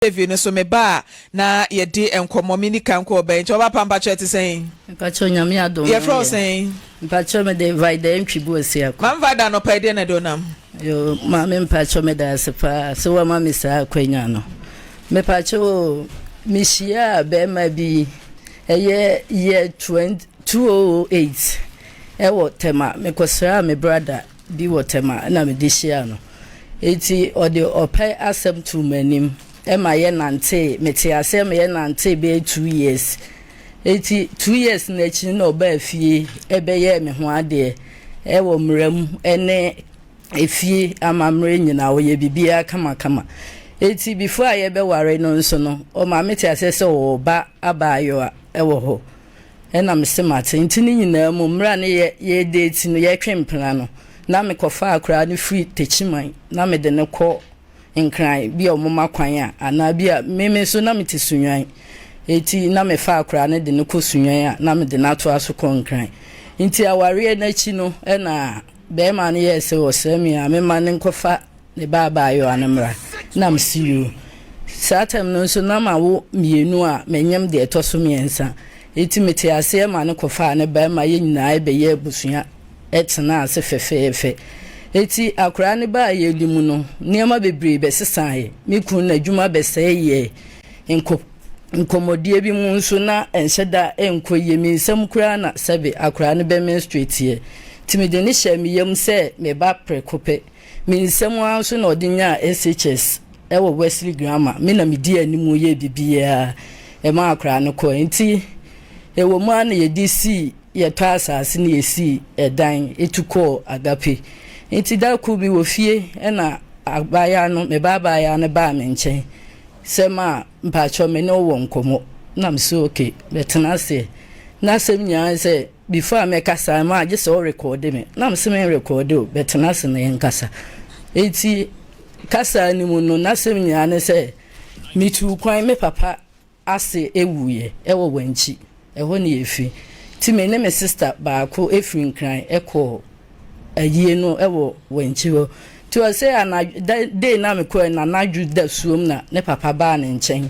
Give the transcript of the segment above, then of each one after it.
Interview no so meba a na yɛde nkɔmmɔ me nika nkɔ ɔbɛn nti ɔba pa mpakyɛ te sɛn? Mpakyɛ Onyame adom. Yɛfrɛ wo sɛn? Mpakyɛ mede Vida Antwi Boasiako. Maame Vida, anɔpa yi deɛ na ɛde ɔnam? Yo, maame, mpakyɛ meda ase paa sɛ wama me saa akwanya no. Mepakyɛ o, mehyiaa bɛrima bi ɛyɛ year 2008 ɛwɔ Tema. Mekɔsraa me brother bi wɔ Tema na mede hyia no. Eti ɔde ɔpɛ asɛm too m'anim ɛma yɛ nantee, mete aseɛ ma yɛ nantee bɛyɛ 2 years. Eti 2 years n'akyi na ɔbaa fie ɛbɛyɛɛ me ho adeɛ ɛwɔ mmara mu ɛne efie amammerɛ nyinaa, ɔyɛ biribiara kamakama. Eti before a yɛbɛware no nso no, ɔma mete aseɛ sɛ ɔwɔ ba abaayewa ɛwɔ hɔ. Ɛna mese mate. Nti ne nyinaa mu, mmerɛ a ne yɛ yɛde no yɛtwe mpena no, na mekɔfa akwaraa no firi Tekyiman na mede no kɔ Nkran bi a ɔmoma kwan a anaa bi a meme nso na mete Sunwan, eti na mefa akwaraa no de no kɔ Sunwan a na mede no atoa so kɔ Nkran. Nti awareɛ n'akyi no, ɛna bɛrima no yɛɛ sɛ ɔsrɛ me a mema ne nkɔfa ne ba abaayewa no mmra, na mesi yoo. Saa time no nso na ma wo mmienu a menyam deɛ ɛtɔ so mmiɛnsa, eti mete aseɛ ma ne kɔfa ne bɛrima, yɛ nyinaa bɛyɛ abusua, ɛtena ase fɛfɛɛfɛ. Eti akwaraa ne baa yɛ di mu no, nneɛma bebree bɛsesaeɛ. Me kunu n'adwuma bɛsɛe yɛ nkɔ nkɔmmɔdeɛ bi mu nso na ɛnhyɛ da nkɔ yie. Me nsɛm koraa na sɛbe akwaraa no bɛ menstruate yɛ, nti mede ne hyɛ me yam sɛ me ba prɛko pɛ. Me nsɛm ara nso na ɔde nyaa SHS ɛwɔ Wesley Grammar. Me na medi anim yɛ biribiara ɛma akwaraa no kɔɛ. Nti ɛwɔ mu ara na yɛde sii, yɛtɔ asase no, yɛsii ɛdan etu kɔɔ Agape. Nti da koro bi wɔ fie, ɛna abaayewa no, me ba abaayewa no baa me nkyɛn sɛ, "Ma mpakyɛw, me ne wo wɔ nkɔmmɔ." Na me sɛ, "Okay, bɛtena aseɛ." N'asɛm nyinaa sɛ, "Before a mɛkasa ma agye sɛ ɔrekɔɔde me." Na me sɛ, "Menrekɔɔde o, bɛtena ase na yɛnkasa." Eti kasa no mu no, n'asɛm nyinaa ne sɛ, metu kwan, me papa ase ewuiɛ ɛwɔ wɔn akyi ɛhɔ ne yɛfi, nti me ne me sister baako efiri Nkran ɛkɔɔ ayie no ɛwɔ wɔn akyi hɔ. Nti ɔsɛ anadwo day na mekɔɛ na anadwo da suom na ne papa baa ne nkyɛn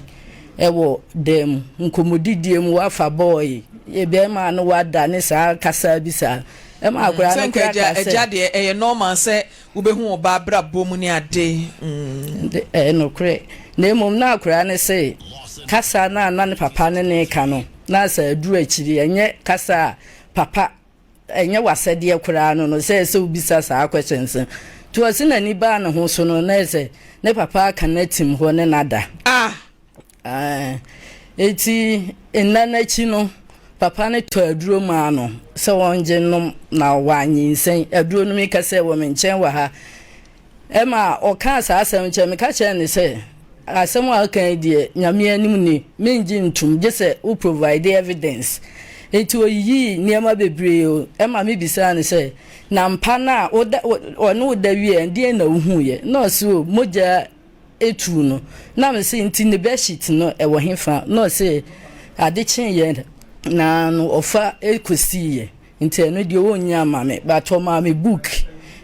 ɛwɔ dan mu, nkɔmmɔdidie mu wafa bɔɔyi bɛrima no wada ne saa kasa bi saa ɛma akwaraa no kora ka sɛ ɛgya deɛ, ɛyɛ normal sɛ wobɛhu ɔba abrabɔ mu ne ade. Ɛyɛ nokorɛ, na mmom na akwaraa no sɛ kasa na na ne papa ne ne ka no na sɛ aduru akyiri, ɛnyɛ kasa a papa ɛnyɛ wasɛdeɛ koraa no sɛ wobisa saa questions nti. Ɔse n'ani baa ne ho so no, na sɛ ne papa aka no atim hɔ ne nada. Ah. Eti nna n'akyi no, papa no tɔ aduro maa no sɛ wɔngye nom na wanyinsɛn. Aduro no, meka sɛ wɔ me nkyɛn wɔ ha. Ɛma ɔkaa saa asɛm kyerɛ meka kyerɛ ne sɛ, asɛm a ɔka yi deɛ, Nyame anim ni, mengye ntom gye sɛ wo provide evidence. Nti oyiyii nneɛma bebree o, ɛma mebisaa no sɛ, na mpa no a ɔne wo da wie, deɛn na wohuiɛ? Na ɔse o, mogya etu no. Na me se, nti ne bedsheet no ɛwɔ hefa? Na ɔse ade kyeeɛ na no ɔfa ekosiiɛ, nti ɛno deɛ ɔnnya ama me, but ɔmaa me book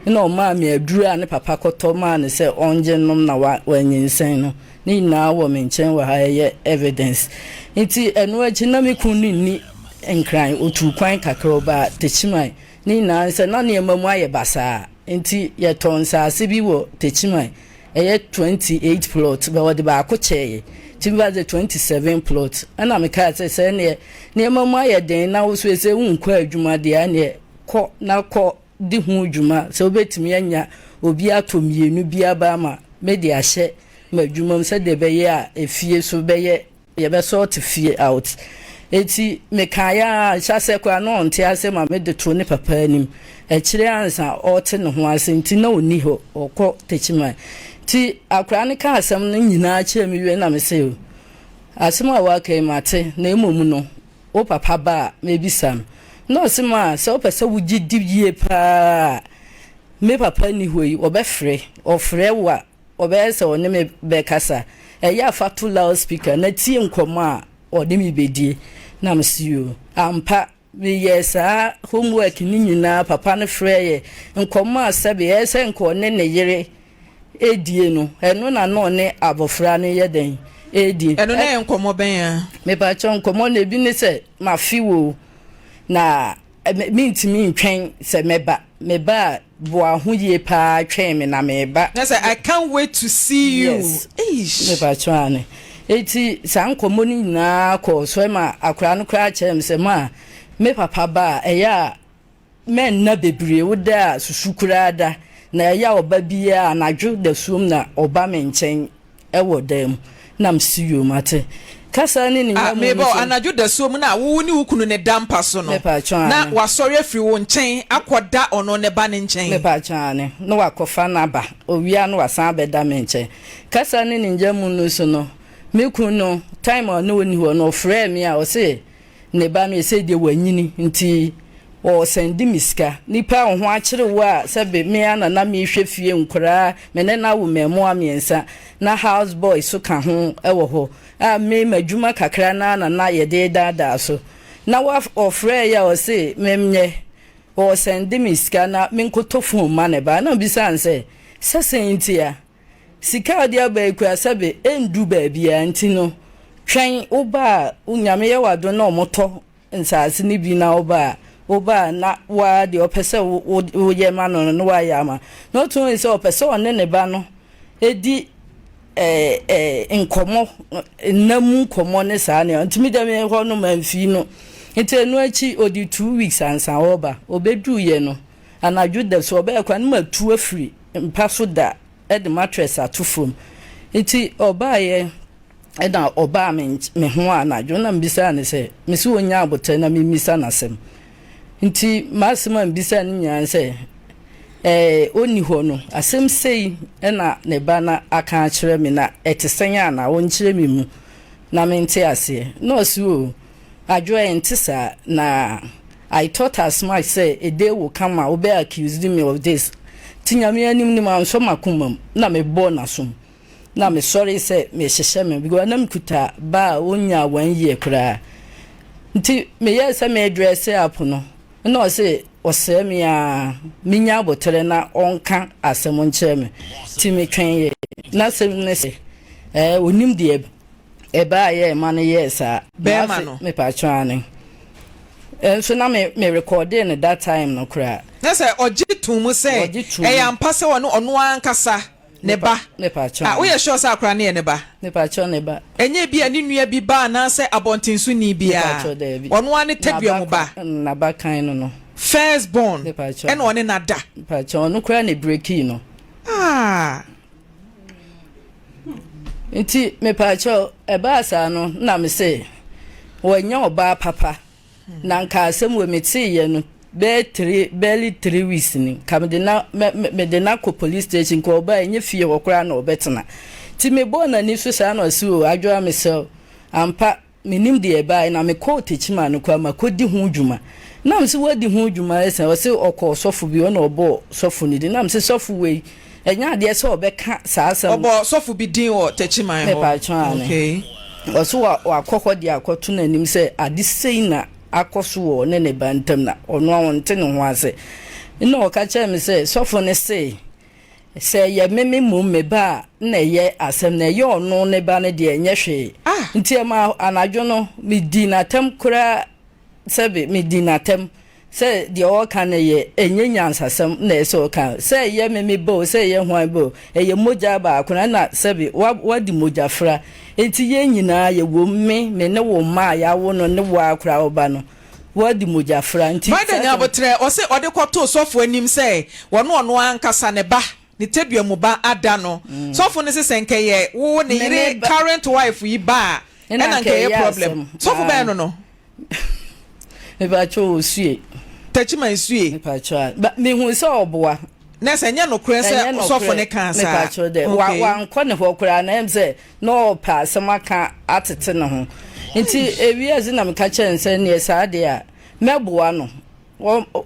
na ɔmaa me aduro a ne papa kɔtɔ maa no sɛ ɔngye nom na wanyinsɛn no. Ne nyinaa wɔ me nkyɛn wɔ ha, ɛyɛ evidence. Nti ɛno akyi na me kun no nni Nkran, otu kwan kakra ɔbaa Tekyiman. Ne nyinaa sɛ na nneɛma mu ayɛ basaa, nti yɛtɔ nsaase bi wɔ Tekyiman, ɛyɛ 28 plot, bɛ wɔde baako kyɛɛ, nti bi ba sɛ 27 plot. Ɛna mekaa sɛ neɛ nneɛma mu ayɛ den na wo so sɛ wonkɔ adwuma deɛ, ɛneɛ kɔ na kɔ di ho dwuma sɛ wobɛtumi anya obi atɔ mmienu bi aba ama mede ahyɛ m'adwuma mu sɛdeɛ ɛbɛyɛ a efie so bɛyɛ yɛbɛsort fie out. Eti mekaeɛ a hyɛ sɛ koraa na ɔnte ase ma mede to ne papa anim akyire ansa ɔte ne ho ase. Nti na ɔnni hɔ, ɔkɔ Tekyiman. Nti akwaraa no ka asɛm no nyinaa kyerɛ me wie na me sɛ, asɛm a waka yi mate, na mmom no wo papa ba a mebisa no. Na ɔse ma sɛ wopɛ sɛ wogye di yie paa, me papa ni hɔ yi, ɔbɛfrɛ, ɔfrɛ wo a ɔbɛyɛ sɛ ɔne me bɛkasa, ɛyɛ afa to loud speaker na tie nkɔmmɔ a ɔne me bɛdie. Na me si o, ampa, meyɛ saa homework ne nyinaa. Papa no frɛ yɛ, nkɔmmɔ a sɛbe ɛyɛ sɛ nka ɔne ne yere edie no, ɛno na na ɔne abɔfra no yɛ dɛn. redi. Ɛno na ɛyɛ nkɔmmɔ bɛn a? Mepakyɛw, nkɔmmɔ no ebi ne sɛ, mafe wo o, na mentumi ntwɛn sɛ mɛba. Meba a, boa ho yie paa twɛn me na meba. Na sɛ I can't wait to see you. Yes. Eish. Mepakyɛw, aane. Eti saa nkɔmmɔ no nyinaa kɔɔ so ɛma akwadaa no koraa kyerɛɛ me sɛ, ma me papa ba a, ɛyɛ a Mɛnna bebree, wo da a susu koraa da, na ɛyɛ a ɔba biara anadwo dasuom na ɔba me nkyɛn wɔ dan mu, na mese yoo mate. Kasa ne ne Ah, nya mu meba no o, so. anadwo dasuom no a wo ne wo kunu no da mpa so no, Mepaatwɔ na aane. wasɔre afiri wo nkyɛn akɔda ɔno ne ba no nkyɛn. Mepaatwɔ aane, na wakɔfa no aba, owia na wasan abɛda me nkyɛn. Kasa ne ne nya mu no so no, me kunu no, time a ɔne ɔnni hɔ no, ɔfrɛɛ me a ɔse Ne ba no ɛsei deɛ wanyini nti ɔsɛnde me sika. Nipa a wo ho akyere wo a sɛbe me ara na na mehwɛ fie nkoraa, me ne no awo mmaamua mmiɛnsa na house boy so ka ho wɔ hɔ a me m'adwuma kakra no ara na na yɛde redaadaa so. Na wa ɔfrɛɛeɛ a ɔse menyɛ ɔsɛnde me sika na menkɔtɔ phone ma ne ba. Na mebisaa no sɛ, sɛ sɛn ntia? Sika a wode aba yi koraa sɛbe ɛndu baabiara nti no twɛn wo ba a Nyame yɛ w'adom na wɔtɔ nsaase no bi na wo ba a wo ba a na wo ara deɛ ɔpɛ sɛ woyɛ ma no no na woayɛ ama no. Na ɔtumi hu sɛ ɔpɛ sɛ ɔne ne ba no di nkɔmmɔ, nna mu nkɔmmɔ ne saa nneɛma. Nti me deɛ me hɔ no mamfii no. Nti ɛno akyi ɔdi 2 weeks ansa ɔreba. Ɔbɛduiɛ no anadwo da so ɔbɛyɛ koraa na matu afiri mpa so da de mattress ato fam. Nti ɔbaeɛ na ɔbaa me me ho anadwo na mebisaa no sɛ, mese ɔnya aboterɛ na memmisa no asɛm. Nti m'asɛm a mebisaa no nyinaa ne sɛ, ɛɛ ɔnni hɔ no, asɛm sei na ne ba no aka akyerɛ me na ɛte sɛn a na ɔnkyerɛ me mu na mente aseɛ. Na ɔse o, Adwoa ɛnte saa na I thought as much sɛ a day will come a wobɛ accuse me of this nti Nyame anim ni mansɔ makoma mu na mebɔɔ nasom na mesɔree sɛ mehyehyɛ me because na mekuta ba a ɔnyaa one year koraa nti meyɛɛ sɛ me dress up no na ɔse ɔsrɛ me a menya aboterɛ na ɔnka asɛm nkyerɛ me nti metwɛn yɛ n'asɛm ne sɛ ɛɛ onim deɛ Ɛbaa yɛ ɛma no yɛɛ saa. Bɛɛma no. Mepatwo aane. Nso na me me recordee no that time no koraa. Na sɛ ɔgye too mu sɛ ɛyɛ ampa sɛ ɔne ɔno ankasa ne ba. Mepatwo Ah, aane. woyɛ sure sɛ akora no yɛ ne ba? Mepatwo ne ba. Ɛnyɛ ebia ne nua bi ba anaasɛ abɔntensoni biara. Mepatwo daabi. Ɔno ara ne tadua mu ba. N'abakan no no. First born. Mepatwo. Ɛna ɔne no ada. Mepatwo ɔno koraa na ebreakii no. Ah. Nti mepaakyɛw, ɛbaa saa no na mese wɔnyɛ ɔbaa papa na nka asɛm wei meteeɛ no bɛyɛ three barely 3 weeks ni nka mede na mede na kɔ police station, nka ɔbaa ɛnyɛ fie hɔ koraa na ɔbɛtena. Nti mebɔɔ n'ani so saa na ɔse o Adwoa, mesrɛ ampa menim deɛ ɛbaeɛ na mekɔɔ Techiman no koraa makɔdi ho dwuma. Na mese woadi ho dwuma ɛsɛn? Ɔse ɔkɔɔ sɔfo bi, ɔna ɔbɔɔ sɔfo no din. Na mese sɔfo wei ɛnyɛ adeɛ sɛ ɔbɛka saa asɛm. Ɔbɔ sɔfo bi din wɔ Techiman hɔ. Mepatwo ane. Ɔse wakɔ hɔ de akɔto n'anim sɛ ade sei na akɔ so wɔ ɔne ne ba ntam na ɔno a ɔnte ne ho ase. Na ɔka kyerɛɛ me sɛ sɔfo no se sɛ ɛyɛ me me mmom me ba a na ɛyɛ asɛm, na ɛyɛ ɔno ne ba no deɛ ɛnyɛ hwee. Nti ɛma anadwo no medii n'atɛm koraa, sɛbe medii n'atɛm sɛ deɛ ɔreka no yɛ ɛnyɛ nyansasɛm na ɛsɛ ɔka, sɛ ɛyɛ me me ba o, sɛ ɛyɛ hwan ba o, ɛyɛ mogya baako na ɛna sɛbe wadi mogya fra, nti yɛn nyinaa yɛwɔ me me ne wo mma a yɛawo no ne wo ara koraa wo ba no wadi mogya fra nti. Biden saa asɛm. Aboterɛ, ɔse ɔde kɔtoo sɔfo anim sɛ wɔne ɔno ankasa ne ba, ne tadua mu ba ada no. Sɔfo no se sɛ nkɛyɛ wo ne Me yere me ba current wife yi ba a ɛna ɛna nka nkɛyɛ ɛyɛ problem. asɛm. Sɔfo bɛn no no? Mepakyɛ Osue. Techiman Sue. Mepakyɛ a ba mehu sɛ ɔboa. Na sɛ ɛnyɛ nokorɛ sɛ Ɛnyɛ sɔfo nokorɛ ne kaa saa. Mepakyɛ dɛ wa wankɔ ne hɔ koraa na ɛm sɛ na ɔpɛ asɛm aka atete ne ho. Nti ewiase na meka kyerɛ no sɛ neɛ saa deɛ a mɛboa no.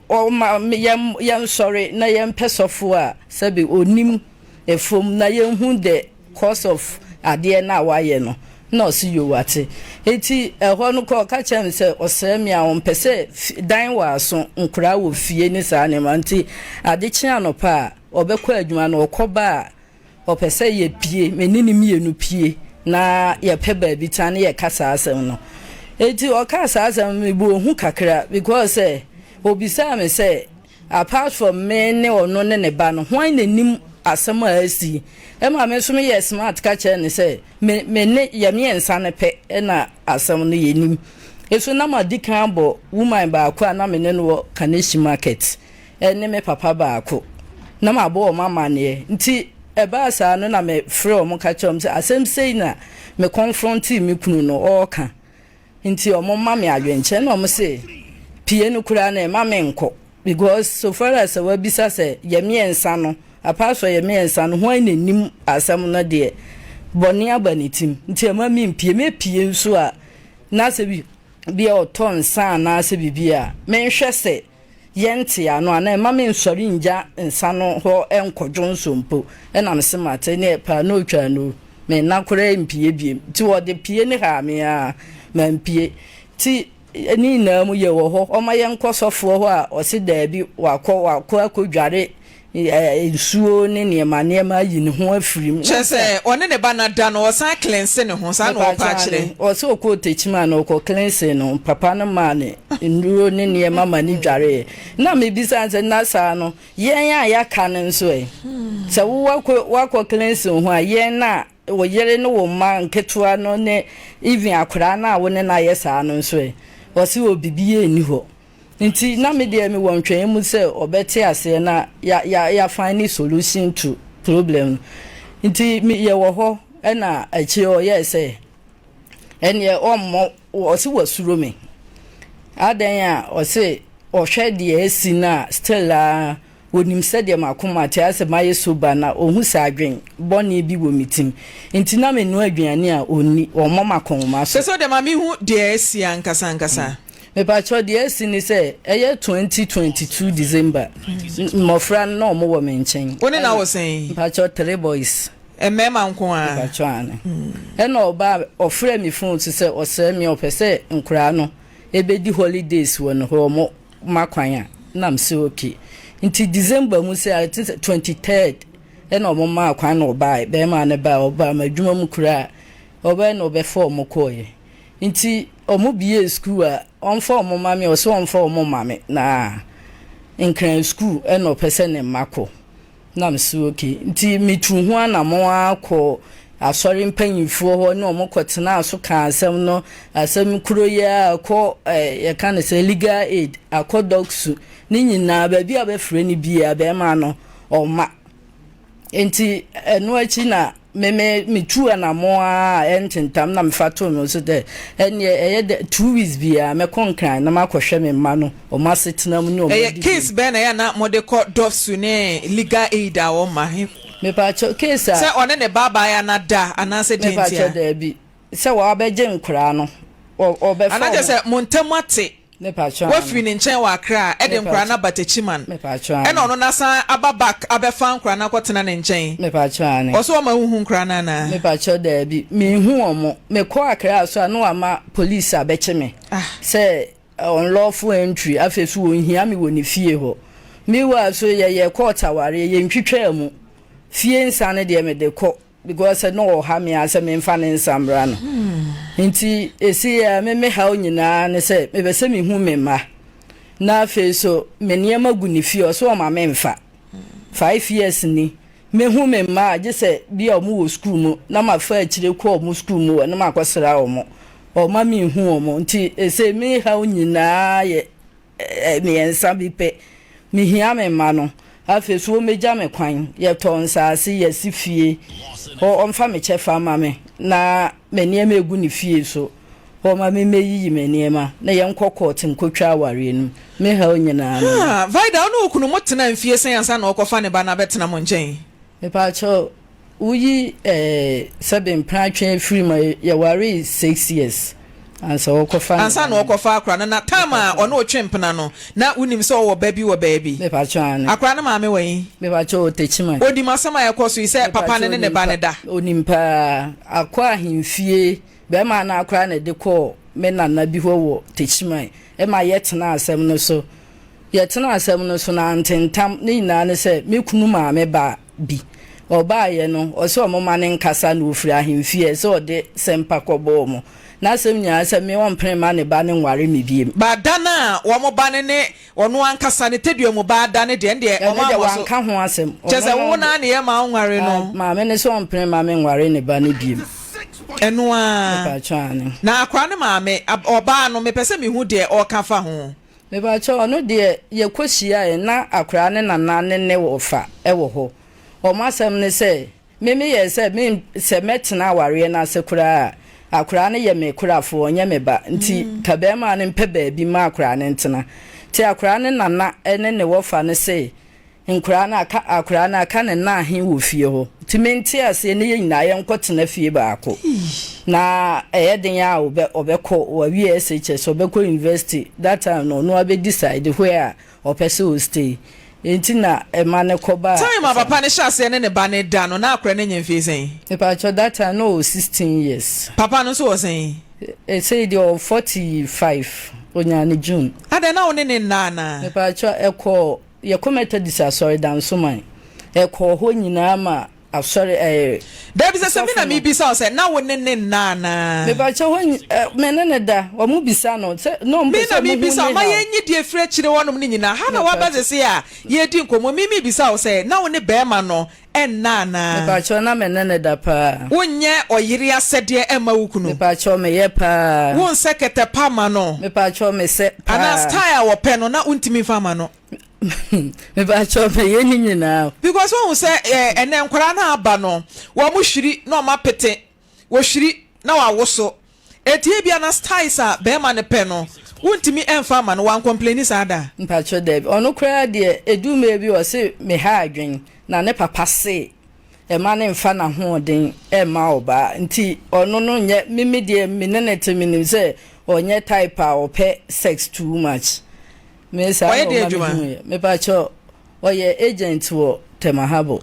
Ɔma yɛn yɛnsɔre na yɛmpɛ sɔfo a sɛbe onim ɛfam na yɛnhu the cause of adeɛ no a wayɛ no. Na ɔse yoo wate. Nti ɛhɔ no kɔ ɔka kyerɛ me sɛ ɔsrɛ me a ɔmpɛ sɛ dan wɔ aso nkoraa wɔ fie ne saa nneɛma, nti ade kye anɔpa a ɔbɛkɔ adwuma no ɔkɔba a ɔpɛ sɛ yɛpie, me ne ne mmienu pie. na yɛpɛ baabi tena na yɛka saa asɛm no. Enti ɔkaa saa asɛm no mebɔɔ hu kakra because sɛ obisaa me sɛ apart from me ne ɔno ne ne ba no hwan na nim asɛm a asi. Ɛma me nso meyɛɛ smart ka kyerɛɛ no sɛ me me ne yɛ mmiɛnsa no pɛ na asɛm no yɛnim. Nso na madi kan abɔ woman baako a na me ne no wɔ Kaneshie market ne me papa baako na mabɔ wɔn amanneɛ. Nti ɛbaa saa no na mefrɛɛ wɔn ka kyerɛɛ wɔn sɛ asɛm sei na me kɔnfrɔntee me kunu no ɔreka. Nti wɔn ma me adwenkyerɛ na wɔn se pie no koraa no mma me nkɔ because so far as sɛ wabisa sɛ yɛ mmiɛnsa no apart from yɛ mmiɛnsa no hwan na nim asɛm no deɛ bɔne aba ne tim nti ɛma me mpie. Mɛpie nso a na sɛ bi bi a ɔtɔ nsa anaasɛ biribi a menhwɛ sɛ yɛnte ano anaa mma mennsɔre nngya nsa no hɔ nnkɔdwo nso mpo. Ɛna mese mate neɛ paanoo twaa no me nna koraa mmpie biem. Nti wɔde pie no haa me ara mampie. Nti ne nyinaa mu yɛwɔ hɔ ɔma yɛnkɔ sɔfoɔ hɔ a ɔse daabi wakɔ wakɔ akɔdware nsuo ne nneɛma nneɛma ayi ne ho afiri mu. Kyerɛ sɛ ɔne ne ba no ada no ɔsan cleanse ne ho saa na ɔpɛ akyerɛ. Ɔsɛ ɔkɔɔ Techiman no ɔkɔ cleanse no papa no maa no nnuro ne nneɛma ma ne dwareeɛ. Na mebisa no sɛ na saa no yɛn a yɛaka no nso ɛ? Sɛ wo wakɔ wakɔ cleanse wo ho a yɛn a wo yere ne wo mma nketewa no ne even akwadaa no a wo ne no ayɛ saa no nso ɛ? Ɔse wɔ biribiara nni hɔ. Nti na me deɛ me wɔ ntwɛn mu sɛ ɔbɛte aseɛ na ya ya ya find solution to problem no. Nti me yɛ wɔ hɔ ɛna akyire ɔyɛɛ sɛ ɛneɛ ɔmmɔ ɔse wasuro me. Adɛn a ɔse ɔhwɛ deɛ asi no a still aa Ɔnim sɛdeɛ m'akoma te, ayɛ sɛ mayɛ sober na ɔhu sɛ adwen bɔne bi wɔ me tim nti na menoa aduane a ɔnni, ɔmmɔ m'akɔnhoma so. Sɛ sɛ wodeɛ ma mehu deɛ asi ankasa ankasa. Mepakyɛw deɛ asi ne sɛ ɛyɛ 2022 December mmɔfra no na wɔn wɔ me nkyɛn. Wo ne na wɔ sɛn? Mepakyɛw three boys. Mmarima nko ara? Mepakyɛw aane. Ɛna ɔbaa ɔfrɛɛ me phone so sɛ ɔsrɛ me ɔpɛ sɛ nkoraa no ɛbɛdi holidays wɔ ne hɔ wɔn ma kwan a na mese okay nti December mu sɛ I think sɛ 23rd ɛna ɔmo maa kwan na ɔbae bɛrima no bae ɔbaa m'adwuma mu koraa ɔbae na ɔbɛfa ɔmo kɔɔeɛ nti ɔmo bie sukuu a ɔmfa ɔmo ma me ɔsɛ ɔmfa ɔmo ma me na Nkran sukuu ɛna ɔpɛ sɛ ne mma kɔ. Na me se okay. Nti me tuu ho anamɔn ara kɔɔ asɔre mpanyinfoɔ hɔ ne wɔn kɔ tenaa so kaa asɛm no, asɛm koro yi ara kɔ eh, yɛka no sɛ legal aid, akɔ dɔksu, ne nyinaa baabi a bɛfrɛ no biara bɛrima no ɔma. Nti ɛno akyi na Me me metuu anamɔn ara a ɛntentam na mefa too me ho so dɛ ɛnneɛ ɛyɛ dɛ 2 weeks biara mɛkɔ Nkran na makɔhwɛ me mma no wɔn asetena mu ne wɔn Ɛyɛ adidi case mu. bɛn na ɛyɛ a na mode kɔ DOVVSU ne legal aid a wɔma he? Mepaakyɛw case a. Sɛ ɔne ne ba abaayewa no ada anaasɛ deɛ nti Mepaakyɛw a? daabi, sɛ wɔabɛgye nkoraa no wɔbɛfa Anaa kyerɛ wɔn. sɛ mo ntam ate? Mepatwɔ Wafiri aane. ne nkyɛn wɔ Accra de nkwadaa no Mepatwɔ aba Techiman mepatwɔ ɛna aane. ɔno no asan aba back abɛfa nkwadaa no akɔtena ne nkyɛn. Mepatwɔ aane. Ɔse ɔma wohu nkwadaa no anaa? Mepatwɔ daabi menhu wɔn. Mekɔ Accra so a na wama police abɛkye me Ah. sɛ unlawful entry afei so wɔnhia me wɔ ne fie hɔ. Meanwhile so yɛyɛ court awareɛ yɛntwitwaa mu. Fie nsa no deɛ mede kɔ. Because sɛ na ɔha me ara sɛ memfa ne nsa mmra no. Nti ɛsi a me me haw nyinaa ne sɛ mepɛ sɛ mehu me mma. Na afei so me nneɛma gu ne fie ɔsɛ ɔma memfa. 5 years ni. Mehu me mma a gye sɛ bi a wɔn wɔ sukuu mu na mafa akyire kɔ wɔn sukuu mu hɔ na makɔsra wɔn. Ɔma menhu wɔn. Nti ɛsɛ me haw nyinaa yɛ mmiɛnsa bi pɛ. Mehia me mma no. Afei so wɔmmɛgya me kwan. Yɛtɔ nsaase, yɛsi fie. Ɔmfa me kyɛfa mma me na me nneɛma egu ne fie so. Ɔma me mmɛyiyi me nneɛma na yɛnkɔ court nkɔtwa awareɛ no mu. Me haw nyinaa no. Ha, Vida, wo ne wo kunu motenaa mfie sɛn ansa na ɔrekɔfa ne ba no abɛtena mo nkyɛn? Mepaakyɛw, Woyi eh sɛbe mpena twe firi mu a yɛwaree 6 years ansa wɔkɔfa ne Ansa ba na no. ɔkɔfa akora no, na time a Mepatwɔ. ɔne wo twe mpena no, na wonim sɛ ɔwɔ ba bi wɔ baabi? Mepatwɔ aane. Akora no maame wɔ he? Mepatwɔ wɔ Techiman. Onim asɛm a ɛkɔ so yi sɛ papa Mepatwɔ no ne ne onim ba pa no da? onim paa. Akɔ ahemfie, bɛɛma no ara koraa na ɛde kɔɔ me nana bi hɔ wɔ Techiman ɛma yɛtenaa asɛm no so. Yɛtenaa asɛm no so no antentam, ne nyinaa ne sɛ me kunu maame baa bi. Ɔbaeɛ no, ɔse ɔmo ma no nkasa na ɔfiri ahemfie sɛ ɔde sɛmpa kɔbɔ ɔmo. N'asɛm nyinaa sɛ me ɔmpene mma ne ba no nware me biem. Ba da no a wɔn ba no ne ɔno ankasa ne tadua mu ba ada no deɛ, ɛndeɛ Ɛno wɔn deɛ ammɔ so. wanka ho asɛm. Kyerɛ Ɔno sɛ no wo no ara na yɛma wonware Ah, no. maame no sɛ ɔmpene mma me nware ne ba no biem. Ɛno ara. Mepakyɛw aane. Na akwadaa no maame, ab, ɔbaa no, mepɛ sɛ mehu deɛ ɔreka fa ho. Mepakyɛw, ɔno deɛ yɛkɔ hyiaeɛ na akwadaa no nana ne ne wɔfa wɔ hɔ. Wɔn asɛm ne sɛ, me meyɛɛ sɛ me sɛ mɛtena awareɛ no ase koraa a, akwadaa no yɛ me korafoɔ, ɔnyɛ me ba, nti ka barima no mpɛ baabi mma akwadaa no ntena. Nti akwadaa no nana ne ne wɔfa no se Nkoraa no aka akoraa no aka ne nna ahe wɔ fie hɔ nti mente aseɛ ne yɛ nyinaa yɛnkɔ tena fie baako na ɛyɛ den a ɔbɛ ɔbɛkɔ wawie SHS ɔbɛkɔ university that time no ɔno abɛ decide where a ɔpɛ sɛ ɔ stay nti na ɛma no kɔ baa Time a saa. papa no hyɛ aseɛ ne ne ba no da no na akora no anya mfie sɛn? Mepakyɛw that time na ɔwɔ 16 years. Papa no nso wɔ sɛn? Sei deɛ ɔwɔ 45 ɔnyaa no June. Adɛn na wo ne no nna anaa? Mepakyɛw ɛkɔɔ Yɛkɔ Methodist asɔre Dansoman. Ɛkɔɔ hɔ nyinaa ma asɔre ɛɛ. Dabi sɛ sɛ me na Sɔfo no. mebisa wo sɛ na wo ne ne nna anaa? Mepakyɛ hɔ nyi ɛ me ne no da. Wɔn bisa no sɛ na wɔn Me pɛ na sɛ wɔn hu mebisa wo, ne ma haw. yɛnyi deɛ ɛfiri akyire hɔnom no nyinaa. Ha na woaba Mepakyɛ. sesei a yɛredi nkɔmmɔ. Me mebisa wo sɛ na wo ne barima no nna anaa? Mepakyɛ na me ne no da paa. Wonyɛ ɔyere asɛdeɛ mma wo kunu? Mepakyɛ meyɛ paa. Wonsɛ kɛtɛ pa mma no? Mepakyɛ mesɛ paa. Anaa style a wɔpɛ no na wontumi mfa mma no? Mepakyɛ meyɛ ne nyinaa. Because wohu sɛ ɛnɛ nkwadaa no aba no, wɔn hwiri na wɔn apete, wɔhwiri na wɔawoso. Enti ebia na styles a bɛrima no pɛ no, wontumi mfa mma no, wancomplaini saa da? Mpakyɛ dabi, ɔno koraa deɛ ɛduru mmerɛ bi ɔse meha adwen na ne papa se ɛma no mfa n'ahoɔden mma ɔbaa nti ɔno no nyɛ, me me deɛ me ne no te menim sɛ ɔnyɛ type a ɔpɛ sex too much, me saa Ɔyɛ na deɛ ɔma adwuma? mehuiɛ. Mepakyɛ ɔyɛ agent wɔ Tema Harbour.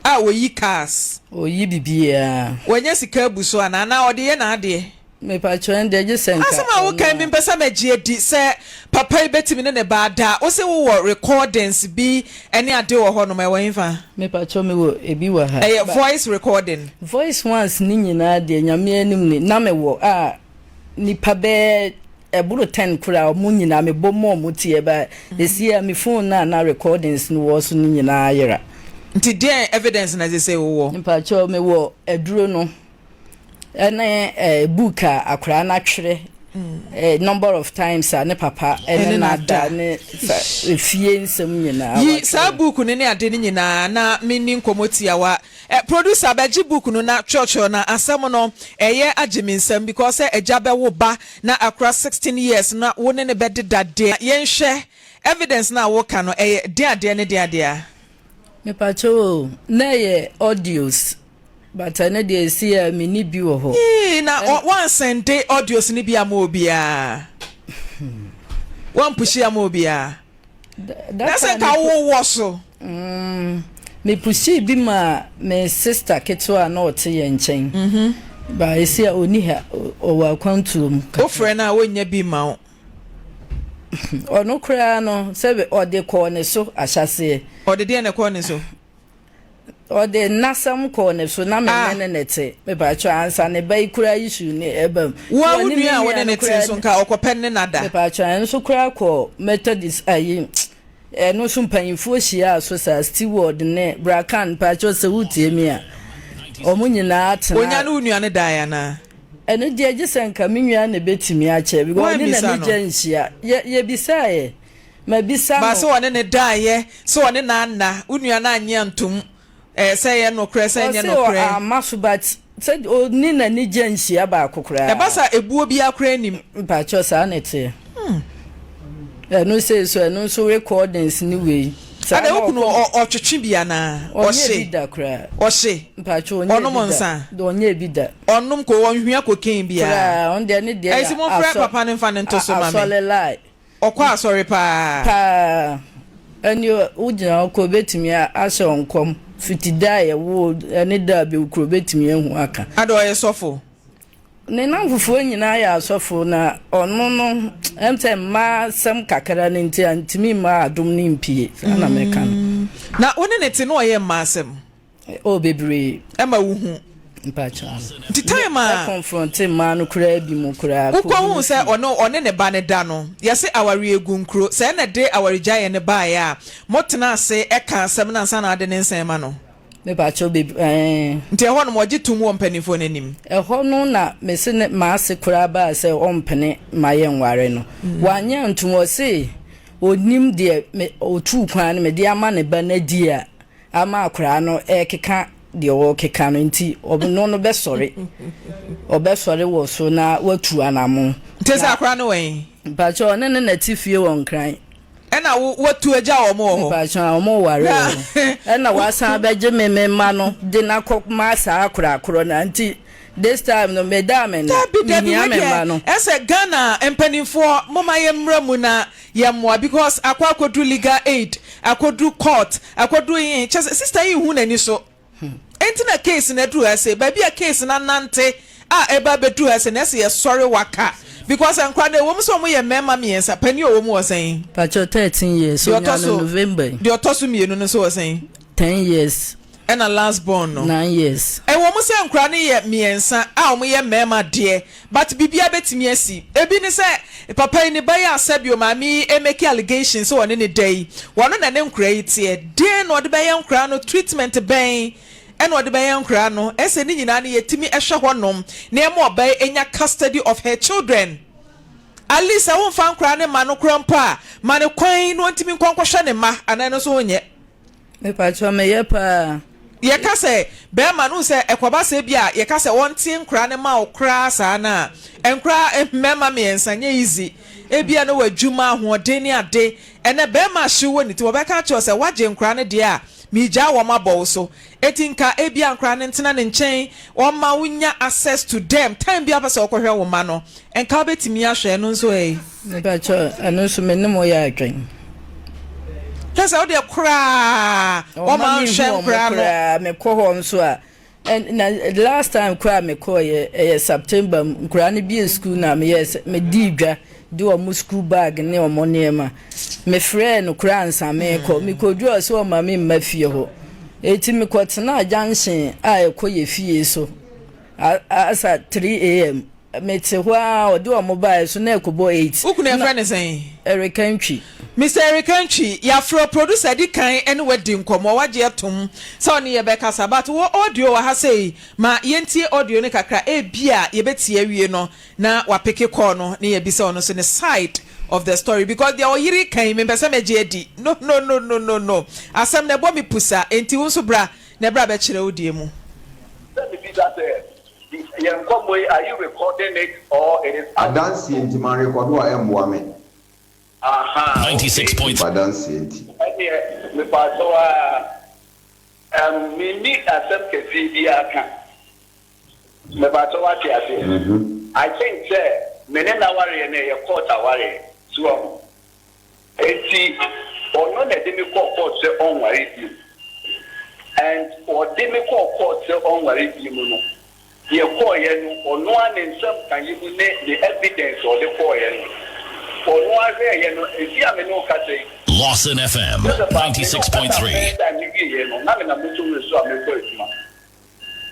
A ɔyi cars? Ɔyi bibiaa. Wanya sika abu so anaa? Anaa ɔde yɛ n'adeɛ? Mepakyɛw ɛndeɛ gye sɛ nka Asɛm a woka yi ɔno a. mempɛ sɛ mɛgye adi sɛ papa yi bɛtumi ne ne ba ada. Wose wowɔ recordings bi ne ade wɔ hɔnom, ɛwɔ hefa? Mepakyɛw mewɔ ebi wɔ ha. Ɛyɛ voice recording? Voice ones ne nyinaa deɛ Nyame anim ni na mewɔ a nipa bɛyɛ ɛboro ten koraa ɔmo nyinaa mebɔ ma ɔmo tie but ɛsi a me phone no a na recordings no wɔ so no nyinaa ayera. Nti deɛn evidence na sesei wowɔ? Mepakyɛw mewɔ aduro no. Ɛne eh, book a akwadaa no atwerɛ eh, number of times a ne papa ɛne no ada ne efie nsɛm nyinaa. Yi saa book no ne ade no nyinaa na menni nkɔmmɔ tiawa. Eh, producer bɛgye book no na twerɛtwerɛ na asɛm no ɛyɛ agye me nsam because sɛ agya bɛwo ba na akora 16 years na wo ne no bɛdeda deɛ yɛnhwɛ evidence no a woka no ɛyɛ deɛ adeɛ ne deɛ adeɛ a. Mepakyɛw o, na ɛyɛ audios. But ɛno deɛ ɛsi a menni bi wɔ hɔ. Eii na wansɛnde audios no bi ama obiara? Wampushi ama obiara? Na sɛ nka wowɔ so. Mm, me pushii bi ma me sister ketewa a na ɔte yɛn nkyɛn. Mm-hmm. Ba ɛsi a ɔni ha, ɔwɔ akwantuo mu. Wofrɛ no a wɔnnya bi ma wo. Ɔno koraa no sɛ ɔde kɔɔ ne so ahyɛseɛ. Ɔde deɛ na ɛkɔɔ ne so? Ɔde nnasɛm kɔɔ ne so na me ne no na ɛte. Mepakyɛw ansa ne ba yi koraa issue no ɛba mu. Wo a wo nua a wo ne no te nso nka ɔkɔpɛ ne na da. Mepakyɛw ɛno nso koraa kɔɔ Methodist ayi ɛno nso mpanyinfoɔ hyiaa so saa steward ne Brakan mepakyɛw sɛ wotie me a wɔn nyinaa tena. Onya ne wo nua no dae anaa? Ɛno deɛ gye sɛ nka me nua na ɛbɛtumi akyɛ because ɔne Woammisa n'ani no? gya nhyia. Yɛ yɛbisaeɛ. Mabisa Ba no. sɛ ɔne no daeɛ, sɛ ɔne no anna, wo nua no annye antom eh, sɛ ɛyɛ nokorɛ, sɛ ɛnyɛ Ɔse nokorɛ. amma so but sɛ ɔni n'anigye nhyia baako koraa. Ɛba saa ebuo biara koraa nnim. Mpakyɛw saa na ɛteɛ. Ɛno sei so ɛno nso recordings ne wei. Saa Adɛn na wo kunu ɔkɔ. ɔtwetwe bi anaa? Ɔnyɛ Ɔhye? bi da koraa. Ɔhye? Mpakyɛw ɔnyɛ Ɔnom bi da. nsa? Ɔnyɛ bi da. Ɔnom ko ɔnhwia cocaine biara? Koraa ɔno deɛ ne deɛ Ɛnti yɛ momfrɛ asɔ papa no mfa no nto so ma me. asɔre lie. Ɔkɔ asɔre paa. Paa. Ɛnneɛ wogyina hɔ koraa obetumi ahyɛ wo nkɔm fiti da a yɛwoo ɛne da a bɛwu koraa obetumi ahu aka. Ada ɔyɛ sɔfo? Ne nnamfofoɔ nyinaa yɛ asɔfo na ɔno no ɛm sɛ mmaa asɛm kakra no nti antumi mma adom no mpie saa na mɛka no. Na wo ne no te na ɔyɛ mmaa asɛm? Oh bebree. Ɛma wo hu. Mpakyɛw. Nti time a. Ɛconfronte mmaa no koraa bi mu koraa. Wo kɔ hu sɛ ɔne ɔne ne ba no da no, yɛse awareɛ gu nkuro, sɛ ɛna de awaregyaeɛ no baeɛ a, mo tena ase ɛka asɛm no ansa na ade ne nsa rema no? Mepakyɛw bebree ɛɛ. Nti ɛhɔ nom ɔgye tom wɔ mpaninfoɔ no anim? Ɛhɔ no na mese ne m'ase koraa baa sɛ ɔmpene ma yɛnware no. Wanyɛ antum ɔse ɔnim deɛ me ɔtuu kwan no mede ama ne ba no adi a ama akwadaa no rekeka deɛ ɔrekeka no nti ɔno no bɛsɔre ɔbɛsɔre wɔ so na watu anamo. Nti sɛ akwadaa no wɔ he? Mpakyɛ ɔne ne na te fie wɔ Nkran. Ɛna wo watu agya wɔn wɔ hɔ? Mpakyɛ wɔn ware wɔ hɔ. Ɛna wasan abɛgye me me mma no de no akɔ ma saa akwadaa korɔ no nti this time no me da me nna Dabi dabi mehia wei me mma deɛ no. ɛsɛ Ghana mpanimfoɔ momma yɛmmra mu na Yɛ mmoa because akɔ akɔduru legal aid, akɔduru court, akɔduru he, kyerɛ sɛ sister yi nhu n'ani so. Enti na case no aduru ha sei. Baabi a case no anante a ɛba abɛduru ha sei no, ɛsɛ yɛsɔre waka. Because nkora no, ɛwɔ mu sɛ wɔyɛ mmarima mmiɛnsa, panin a ɔwɔ mu wɔ sɛn? Pakyɛ 13 years, Deɛ ɔtɔ onyaa no so, November yi. deɛ ɔtɔ so mmienu no nso wɔ sɛn? 10 years. Ɛna last born no. 9 years. Ɛwɔ mu sɛ nkwadaa no yɛ mmiɛnsa a wɔyɛ mmarima deɛ, but biribiara bɛtumi asi. Ebi ne sɛ, papa yi ne ba yi a sɛbio maame yi remake allegation sɛ ɔne no da yi, ɔno na ne nkwadaa yi teɛ. Deɛn na ɔde bɛyɛ nkwadaa no? Treatment bɛn na ɔde bɛyɛ nkwadaa no? Ɛsɛ ne nyinaa no yɛtumi hwɛ hɔnom na yɛma ɔbaa yi nya custody of her children. At least sɛ womfa nkwadaa no mma no koraa mpo a, ma no kwan na ɔntumi nkɔ nkɔhwɛ ne mma anaa ɛno nso wonyɛ? Mepakyɛw meyɛ paa. Yɛka sɛ bɛɛma no wohu sɛ ɛkɔba sɛ ebia yɛka sɛ ɔnte nkoraa no ma wo koraa saa no a, nkoraa mmɛɛma miɛnsa nyɛ easy, ebia na w'adwuma, ahoɔden ne ade, ɛnɛ bɛɛma ahyew wɔ ne ti, wɔbɛka akyerɛ wo sɛ woagye nkoraa no deɛ a, meegyaa wɔn abɔ wo so, enti nka ebia nkoraa no ntena ne nkyɛn, ɔmma wo nya access to them, time biara wopɛ sɛ wokɔhwɛ wo mma no, nka wobɛtumi ahwɛ, ɛno nso ɛ? Mepakyɛw, ɛno nso me ne mo yɛ adwen. Kyerɛ sɛ wo deɛ koraa wɔma nhwɛ nkoraa no. Koraa mekɔ hɔ nso a, na last time koraa mekɔɔ yɛ ɛyɛ September mu nkoraa no bie school na meyɛ sɛ medii dwa de wɔn school bag ne wɔn nneɛma. Mefrɛɛ no koraa ansa mekɔ. Mekɔduru ɔsɛ ɔma me mma fie hɔ. Eti mekɔtenaa junction a ɛkɔ yɛ fie so asa 3 am. Mete hɔ ara ɔde wɔn baeɛ so na ɛkɔbɔ 8. Wo kunu yɛfrɛ no sɛn? Eric Antwi. Mister Eric Antwi, yɛafrɛ wo, producer adi kan ne wo adi nkɔmmɔ, woagye atom sɛ ɔne yɛn bɛkasa but wo audio wɔ ha sei, ma yɛntie audio no kakra, ebia yɛbɛtie awie no na wapeke call no na yɛabisa ɔno nso ne side of the story because deɛ ɔyere reka yi mempɛ sɛ mɛgye adi, no no no no no no, asɛm no ɛbɔ me pusa, enti wo nso bra na bra bɛkyerɛ wo deɛ mu. Sɛ mebisa sɛ, Yɛn nkɔmmɔ yi, are you recording it or it is public? Adanseɛ nti manrekɔdo a ɛmmoa me. Ahaa, okay. W'adanseɛ nti. Ɛnneɛ, mepaakyɛw ara, ɛɛm, menni asɛm kɛseɛ biara ka. Mepaakyɛw woate aseɛ? I think sɛ me ne no awareɛ no, ɛyɛ court awareɛ. So wahu? Enti ɔno na ɛde me kɔɔ court sɛ ɔnware bio. And ɔde me kɔɔ court sɛ ɔnware bio mu no, yɛkɔeɛ no, ɔno ara ne nsɛm kaeɛ mu ne ne evidence a ɔde kɔeɛ no, ɔno ara hwɛeɛ no, ɛsi a me ne wo kasa yi, Lawson FM Joseph a me ne wo kasa 96.3. first time no wieeɛ no, na menam motorway so a merekɔ adwuma.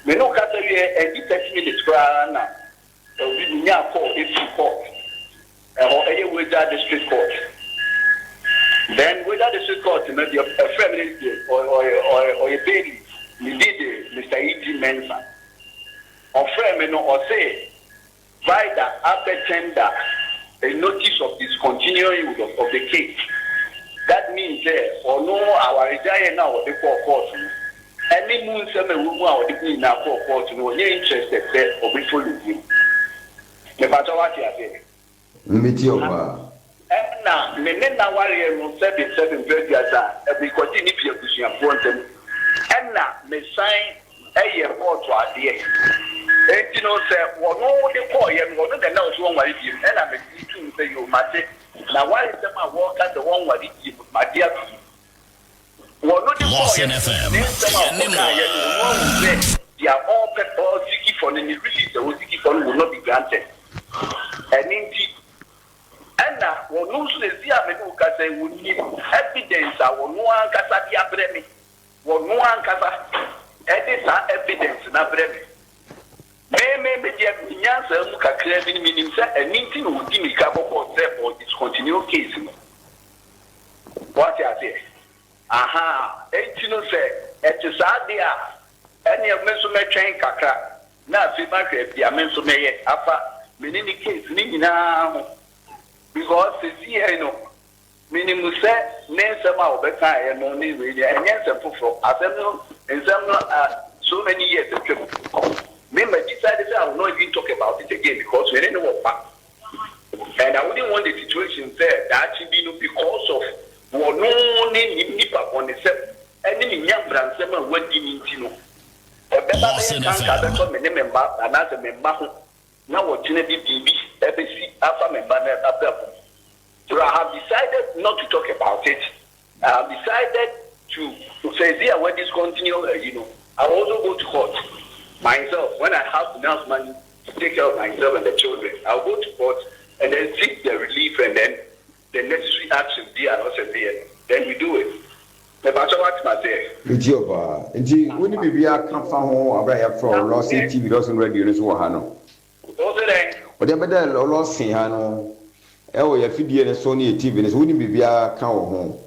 Me ne wo kasa wieeɛ, ɛnni 30 minutes koraa na Obi minyaa call efiri court ɛhɔ ɛyɛ Weija district court then Weija district court no deɛ ɛfrɛ me no deɛ ɔyɛ ɔyɛ ɔyɛ bailiff ne din de Mister E.G Mensah ɔfrɛ me no ɔse Vida abɛ tender a notice of discontinuing of of the case that means sɛ ɔno awaregyaeɛ no a ɔde kɔɔ court no Ɛne mu nsɛm a ɛwɔ mu a ɔde ne nyinaa kɔɔ court no ɔnyɛ interested sɛ ɔbɛ follow bio. Mepakyɛw wate aseɛ? Me me tie wo paa. Ɛna me ne no awareɛ no sɛbe sɛbe mfeɛ aduasa me kɔgyee ne fii abusuafoɔ nsam ɛna me san yɛ kɔɔto adeɛ enti no sɛ wɔno de kɔɔeɛ no ɔno na ɛna ɔse wɔnware biom ɛna me gye toom sɛ yoo mate na waresɛm a wɔka sɛ wɔnware biom no magye atom. Wɔno de Lawson kɔɔeɛ no, FM, ne nsɛm a yɛne mo ɔkɔkaeɛ no, ɔno ahu sɛ deɛ ɔɔpɛ, ɔɔsiki for no, ne release a ɔɔsiki for no will not be granted. Ɛno nti, ɛna ɔno nso seesei a me ne wo kasa yi, ɔnim evidence a ɔno ankasa de abrɛ me, ɔno ankasa. Ɛde saa evidence no abrɛ me. Me, me, me deɛ, me nyansa mu kakraa bi no, menim sɛ ɛno nti na ɔdi mirika kɔ court sɛ ɔ discontinue case no. Woate aseɛ? Ahaa, enti no sɛ ɛte saa deɛ a, ɛneɛ me nso mɛtwɛn kakra na afei mahwɛ deɛ me nso mɛyɛ afa me ne ne case no nyinaa ho because sesiei no, Menim sɛ ne nsɛm a ɔbɛkaeɛ no ne wei deɛ ɛnyɛ nsɛm foforɔ. Asɛm no, nsɛm no ah, so many years atwam. Me ma decide sɛ I will not even talk about it again because me ne no wɔ ba. And I wouldn't want the situation sɛ daakye bi no because of wɔno ne ne nipa bɔnesɛm ɛne ne nyabransɛm a wadi no nti no, ɛbɛba bɛyɛ kanka bɛtɔ me ne me mma anaasɛ me mma ho na ɔkyena bi biribi ɛbɛsi afa me mma no abrabɔ mu. So I have decided not to talk about it, I have decided to sɛ ɛsi a wa discontinue ayi no, I will also go to court myself when I have enough money to take care of myself and the children, I will go to court and then seek the relief and then the necessary action bi a ɔsɛ meyɛ no, then we do it. Mepakyɛ woate maseɛ? Metie wo paa. Nti wo ne biribiara ka fa ho aberɛ a yɛafrɛ wo Lawson TV, Lawson Radio no so wɔ ha no? Wo se dɛn? Wɔde abɛda Lawson ha no wɔ yɛn afidie no so ne yɛn TV no so. Wonim biribiara ka wɔ ho?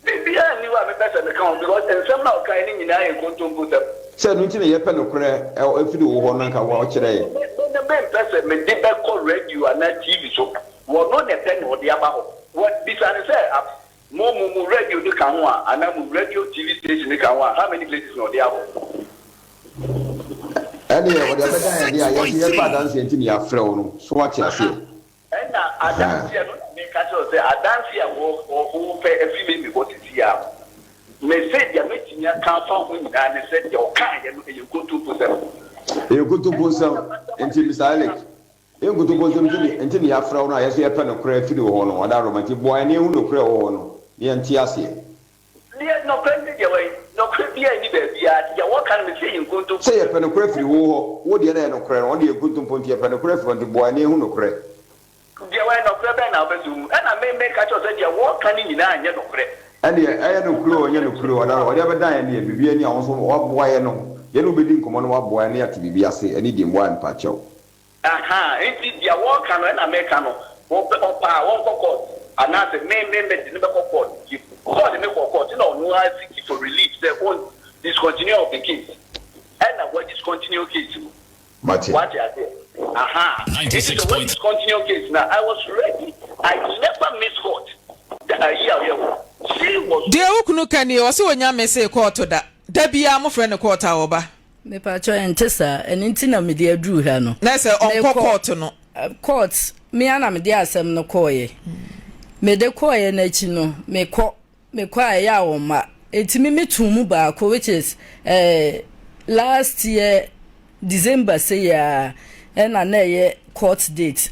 Biribiara nni hɔ a mepɛ sɛ meka ho because nsɛm no a ɔkaeɛ no nyinaa yɛ nkontomposɛm. Sɛ ɛno nti na yɛpɛ nokorɛ afiri wo hɔ no anka wokyerɛ yɛn. Me no mempɛ sɛ mede bɛkɔ radio anaa TV so. Wɔno na ɛpɛ na ɔde aba hɔ. Wɔ bisa no sɛ mo mo mo radio no ka ho a anaa mo radio TV station no ka ho a how many places na ɔde abɔ? Ɛnneɛ wɔde abɛdan yɛn deɛ a, yɛn nso yɛpɛ adanseɛ nti na yɛafrɛ wo no. So woate aseɛ? Ɛnna adanseɛ no na meka kyerɛ wo sɛ, adanseɛ a worepɛ afiri me me hɔ seesei ara no, mese deɛ mɛtumi aka afa ho nyinaa ne sɛ, deɛ ɔkaeɛ no, ɛyɛ nkontomposɛm. Ɛyɛ nkontomposɛm. Enti Mister Eric, ɛyɛ nkontomposɛm nti na nti na yɛafrɛ wo no a yɛn nso yɛpɛ nokorɛ afiri wo hɔ no, Ɔdawuroma. Nti boa yɛn na yɛnhu nokorɛ a ɛwɔ hɔ no, na yɛnte aseɛ. Deɛ nɔkorɛ ne deɛ wai? Nɔkorɛ biaa nni baabiaa, deɛ wɔka no mese ɛyɛ nkontompo. Sɛ yɛpɛ nokorɛ firi wo hɔ, wo deɛ na ɛyɛ nokorɛ no, ɔno deɛ ɛyɛ nkontompo nti yɛpɛ nokorɛ firi hɔ nti boa yɛn na yɛnhu nokorɛ. Deɛ wai, nɔkorɛ bɛn na wopɛ sɛ wohu? Ɛna me meka kyerɛ wo sɛ deɛ wɔka no nyinaa nyɛ nokorɛ. Ɛndeɛ ɛyɛ nokorɛ o ɛnyɛ nokorɛ o, ɔda ɔde abɛdan yɛn deɛ biribiara ni a wo nso woaboa yɛn no, yɛne wo bɛdi nkɔmmɔ na woaboa yɛn na yɛate biribi ase, ɛne deɛ mmoa yɛn mpakyɛw. Ahaa, enti deɛ wɔreka no ɛna meka no, wɔpɛ, ɔpɛ a wɔnkɔ court, anaasɛ me, me, mede no bɛkɔ court, nti sɛ ɔde me kɔ court na ɔno ara seek for relief sɛ ɔn discontinue of the case, ɛna wa discontinue case no, Mate. wate aseɛ, ahaa, enti sɛ wa discontinue case no a, I was ready, I never miss court, da, ayi a ɔyɛ wɔ, she was. Deɛ wo kunu ka nie, ɔse ɔnya missee kɔɔto da, da biara mofrɛ no kɔɔto a ɔba. Mepakyɛw ɛnte saa, ɛno nti na mede aduru ha no. Na sɛ ɔnkɔ court no. Court, me ara na mede asɛm no kɔeɛ. Mede kɔeɛ no akyi no, mekɔ, mekɔ a ɛyɛ a ɔmma. Enti me metoo mu baako which is eh, last year December sei ara ɛna na ɛyɛ court date,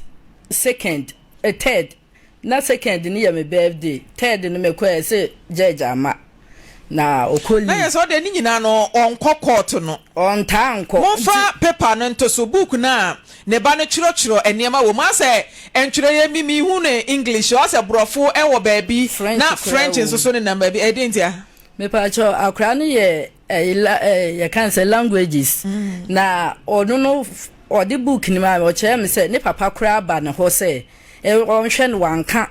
second, eh, third. Na second no yɛ me birthday, third no mekɔɛ sɛ judge ama na ɔkɔ leave. Na yɛ sɛ ɔdeɛ ne nyinaa no ɔnkɔ court no. Ɔntaa nkɔ. Momfa paper no nto so, book no a ne ba no twerɛtwerɛ nneɛma wɔ mu. Asɛ ntwerɛeɛ mi menhu no English, asɛ borɔfo wɔ baabi na French nso so nenam baabi, ɛdeɛn ntia? Mepakyɛw akwadaa no yɛ ɛyi la ɛɛ yɛka no sɛ languages na ɔno no ɔde book no maa me ɔkyerɛ me sɛ ne papa koraa ba ne hɔ sɛ ɔnhwɛ no wanka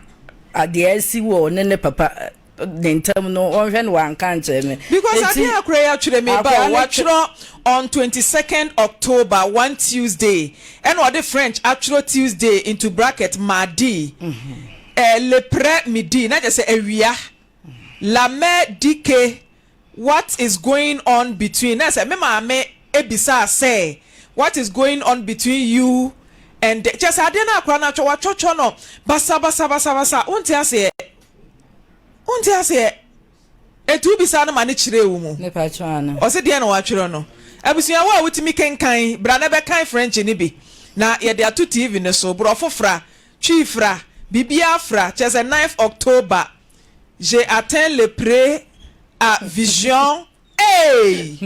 adeɛ asi wɔ ɔne ne papa ne ntam no ɔnhwɛ no wanka nkyerɛ me. Because adeɛ a akora yi atwerɛ me ba o, watwerɛ on 22nd October, one Tuesday, ɛna ɔde French atwerɛ Tuesday into bracket mardi, eh, le près midi, na kyerɛ sɛ awia, la mère dit que What is going on between na sɛ me maame bisaa sɛ what is going on between you and the kyerɛ sɛ adeɛ no akora no atwɔ watwɔtwɔ no basabasabasabasa wonte aseɛ wonte aseɛ etu wobisa no ma no kyerɛ wo mu ɔse deɛ na watwerɛ no abusua wo a wotumi kenkan bra na bɛkan French no bi na yɛde ato TV no so borɔfo fra Twi fra biribiara fra kyerɛ sɛ 9th October J'ai atteint le pré à vision eei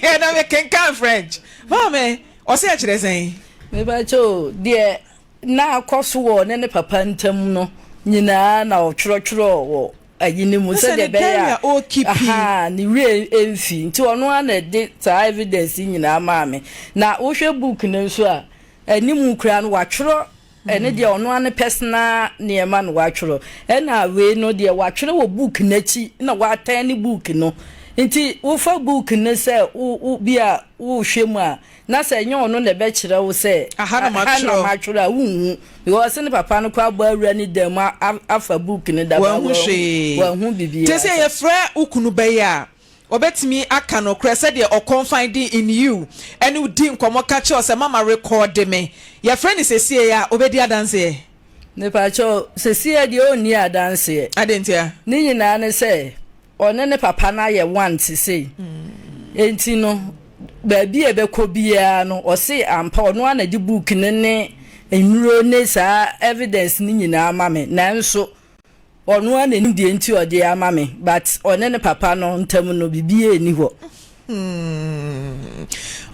Ɛna me kenkan French Maame, ɔse ɛkyerɛ sɛn? Mepakyɛ o, deɛ na akɔ so wɔ ɔne ne papa ntam no nyinaa na ɔtwerɛtwerɛɛ wɔ. ayi no mu sɛdeɛ ɛbɛyɛ a ahaa ne werɛ mfi nti ɔno ara na ɛde saa evidence yi nyinaa maa me na wohwɛ book no nso a anim koraa no watwerɛ ɛne deɛ ɔno ara ne personal nneɛma na watwerɛ ɛna wei no deɛ watwerɛ wɔ book n'akyi na watɛn ne book no nti wofa book no sɛ wo wo bi a wohwɛ mu a Na sɛ ɛnyɛ ɔno na ɛbɛkyerɛ wo sɛ Aha na ha na matwerɛ. matwerɛ a, wonhu. Because ɔse ne papa no koraa abɔ awura ne dan mu afa book no da but Wanhu wanhu hwee. wanhu Nti biribiara sɛ sa. yɛfrɛ wo kunu bɛyɛ a, ɔbɛtumi aka nokorɛ sɛdeɛ ɔ confide in you ɛne wo di nkɔmmɔ ka kyerɛ wo sɛ mama rekɔɔde me. Yɛfrɛ no sesiei a, ɔbɛdi adanseɛ? Mepakyɛw, sesiei deɛ ɔnni adanseɛ. Adɛn ntia? Ne nyinaa ne sɛ, Ɔne ne papa no ayɛ one te sei. Enti no, baabi a ɛbɛkɔ biara no, ɔse ampa ɔno ara na ɛde book no ne nnuro ne saa evidence no nyinaa ma me. Nanso, ɔno ara na ɛnim deɛ nti ɔde ama me. But ɔne ne papa no ntam no, biribiara nni hɔ. Hmm.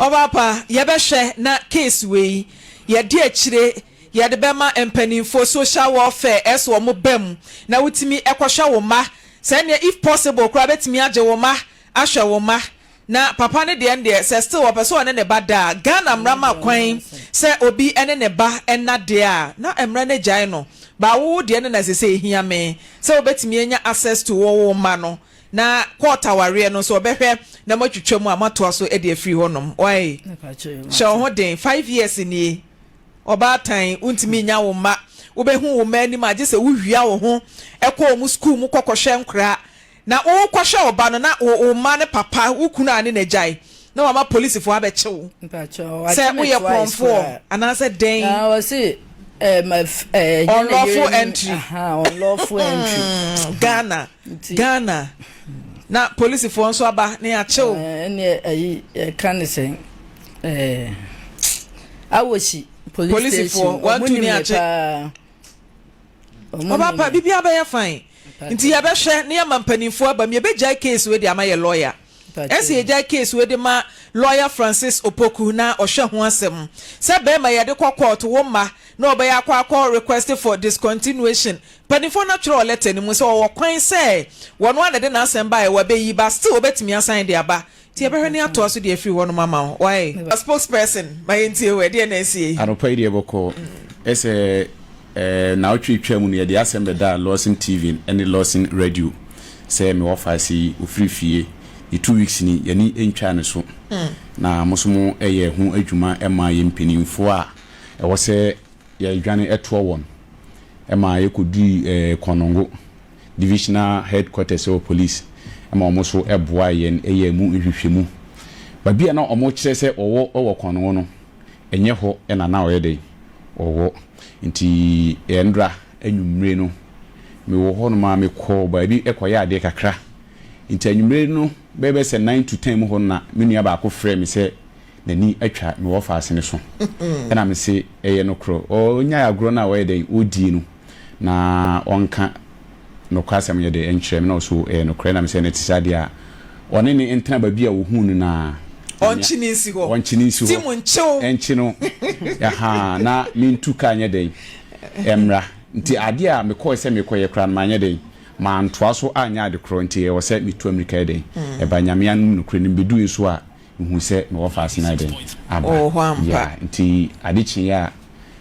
Ɔbaapa, yɛbɛhwɛ na case wei, yɛde akyire yɛde bɛma mpanimfoɔ, social welfare, ɛsɛ wɔn ba mu na wotumi kɔhwɛ wo mma. Sɛ ɛneɛ if possible koraa bɛtumi agye wo mma ahwɛ wo mma. Na papa no deɛ no deɛ sɛ still ɔpɛ sɛ ɔne ne ba da a, Ghana mmara ma kwan sɛ obi ne ne ba nna deɛ a, na mmara no agyae no. But wo wo deɛ no na ɛsɛ sɛ ɛhia me sɛ wobɛtumi anya access to wo wo mma no. Na court awareɛ no nso ɔbɛhwɛ na moatwitwa mu a moatoa so de afiri hɔnom. Wai? Hyɛ wo ho den. 5 years nie. Ɔbaatan, wontumi nnya wo mma. Wobɛhu wo mma anim a, gye sɛ wowia wo ho kɔ wɔn sukuu mu kɔkɔhwɛ nkoraa. Na wokɔhwɛ wo ba no, na wo wo mma no papa, wo kunu a ne na agyae, na wama polisifoɔ abɛkye wo Mpakyɛw, sɛ wakye me woyɛ twice korɔmfoɔ koraa. anaasɛ dɛn. Na ɔse eh, ma f eh, ɛnyɛ ne Unlawful yere entry. Aha, unlawful entry. Ghana, Nti, Ghana. Na polisifoɔ nso aba na yɛakye wo. eh, ɛneɛ ayi, yɛka ne sɛn, eh, Awoshi police Polisifoɔ, station, ɔmo wɔatu nim ne me akye. paa. Ɔmo Ɔba nim pa, me. biribiara bɛyɛ fine. Nti yɛbɛhwɛ na yɛama mpanimfoɔ aba mu. Yɛbɛgyae case wei de ama yɛ lawyer. Ɛsɛ yɛgyae case wei de ma lawyer Francis Opoku na ɔhwɛ ho asɛm. Sɛ bɛrima yɛde kɔ court wo mma na ɔbɛyɛ akɔ akɔ request for discontinuation. Mpanimfoɔ no atwerɛ wɔ letter no mu sɛ ɔwɔ kwan sɛ wɔn ara na ɛde n'asɛm baeɛ wɔabɛyi but still wɔbɛtumi asan de aba. Nti yɛbɛhwɛ na yɛatoa so de afiri hɔnom ama wo. Wai? Spokesperson, ma yɛntie wo, ɛdeɛn na asie? Anɔpa yi deɛ bɔkɔɔ ɛsɛ eh, naawɔtwe etwa mu no yɛde asɛm bɛdaa Lawson TV ne Lawson Radio sɛ me wɔfa ase yi ofiri fie ne 2 weeks ni yɛne ntwaa ne so na mo so mo yɛ ho adwuma ma yɛn mpanimfoɔ a ɛwɔ sɛ yɛdwane ɛtoɔ wɔn ɛma yɛkɔdui eh, Kɔnɔngo divisional headquarters wɔ police ɛma wɔn so ɛboa yɛn ɛyɛ mu nhwehwɛmu. Baabi a na wɔn kyerɛ sɛ ɔwɔ ɛwɔ Kɔnɔngo no, ɛnyɛ hɔ ɛna na ɔyɛ dɛn ɔwɔ. Nti ɛndra anwummere no mewɔ hɔnom a mekɔɔ baabi ɛkɔyɛ adeɛ kakra. Nti anwummere no bɛyɛ bɛ sɛ 9 to 10 mu hɔ no na me nua baako frɛ me sɛ n'ani atwa me wɔ faase ne so. Ɛna me se ɛyɛ nokorɛ ɔnyae agorɔ no a ɔyɛ dɛn ɔdie no na ɔnka nokorɛ asɛm yɛ dɛ ɛnkyerɛ me na ɔso ɛyɛ nokorɛ na me sɛ ne te saa deɛ a ɔne ne ntena baabi a ohuu no naa Ɔnkye ne nsi hɔ. Ɔnkye ne nsi hɔ. Ti mu nkyew. Ɛnkye no ɛhaa na mentu kaa nyɛ dɛn ɛmmra. Nti adeɛ a mekɔɔ sɛ mekɔyɛ koraa no manyɛ dɛn mantoa so anyɛ ade korɔ nti ɛwɔ sɛ metu amirika yɛ dɛn ɛba. Nyame anom nokorɛ no mbɛdui nso a mehu sɛ mewɔ faase no ayɛ dɛn aba. Ɔwɔ hɔ ampa. Yeah, nti ade kyeeɛ a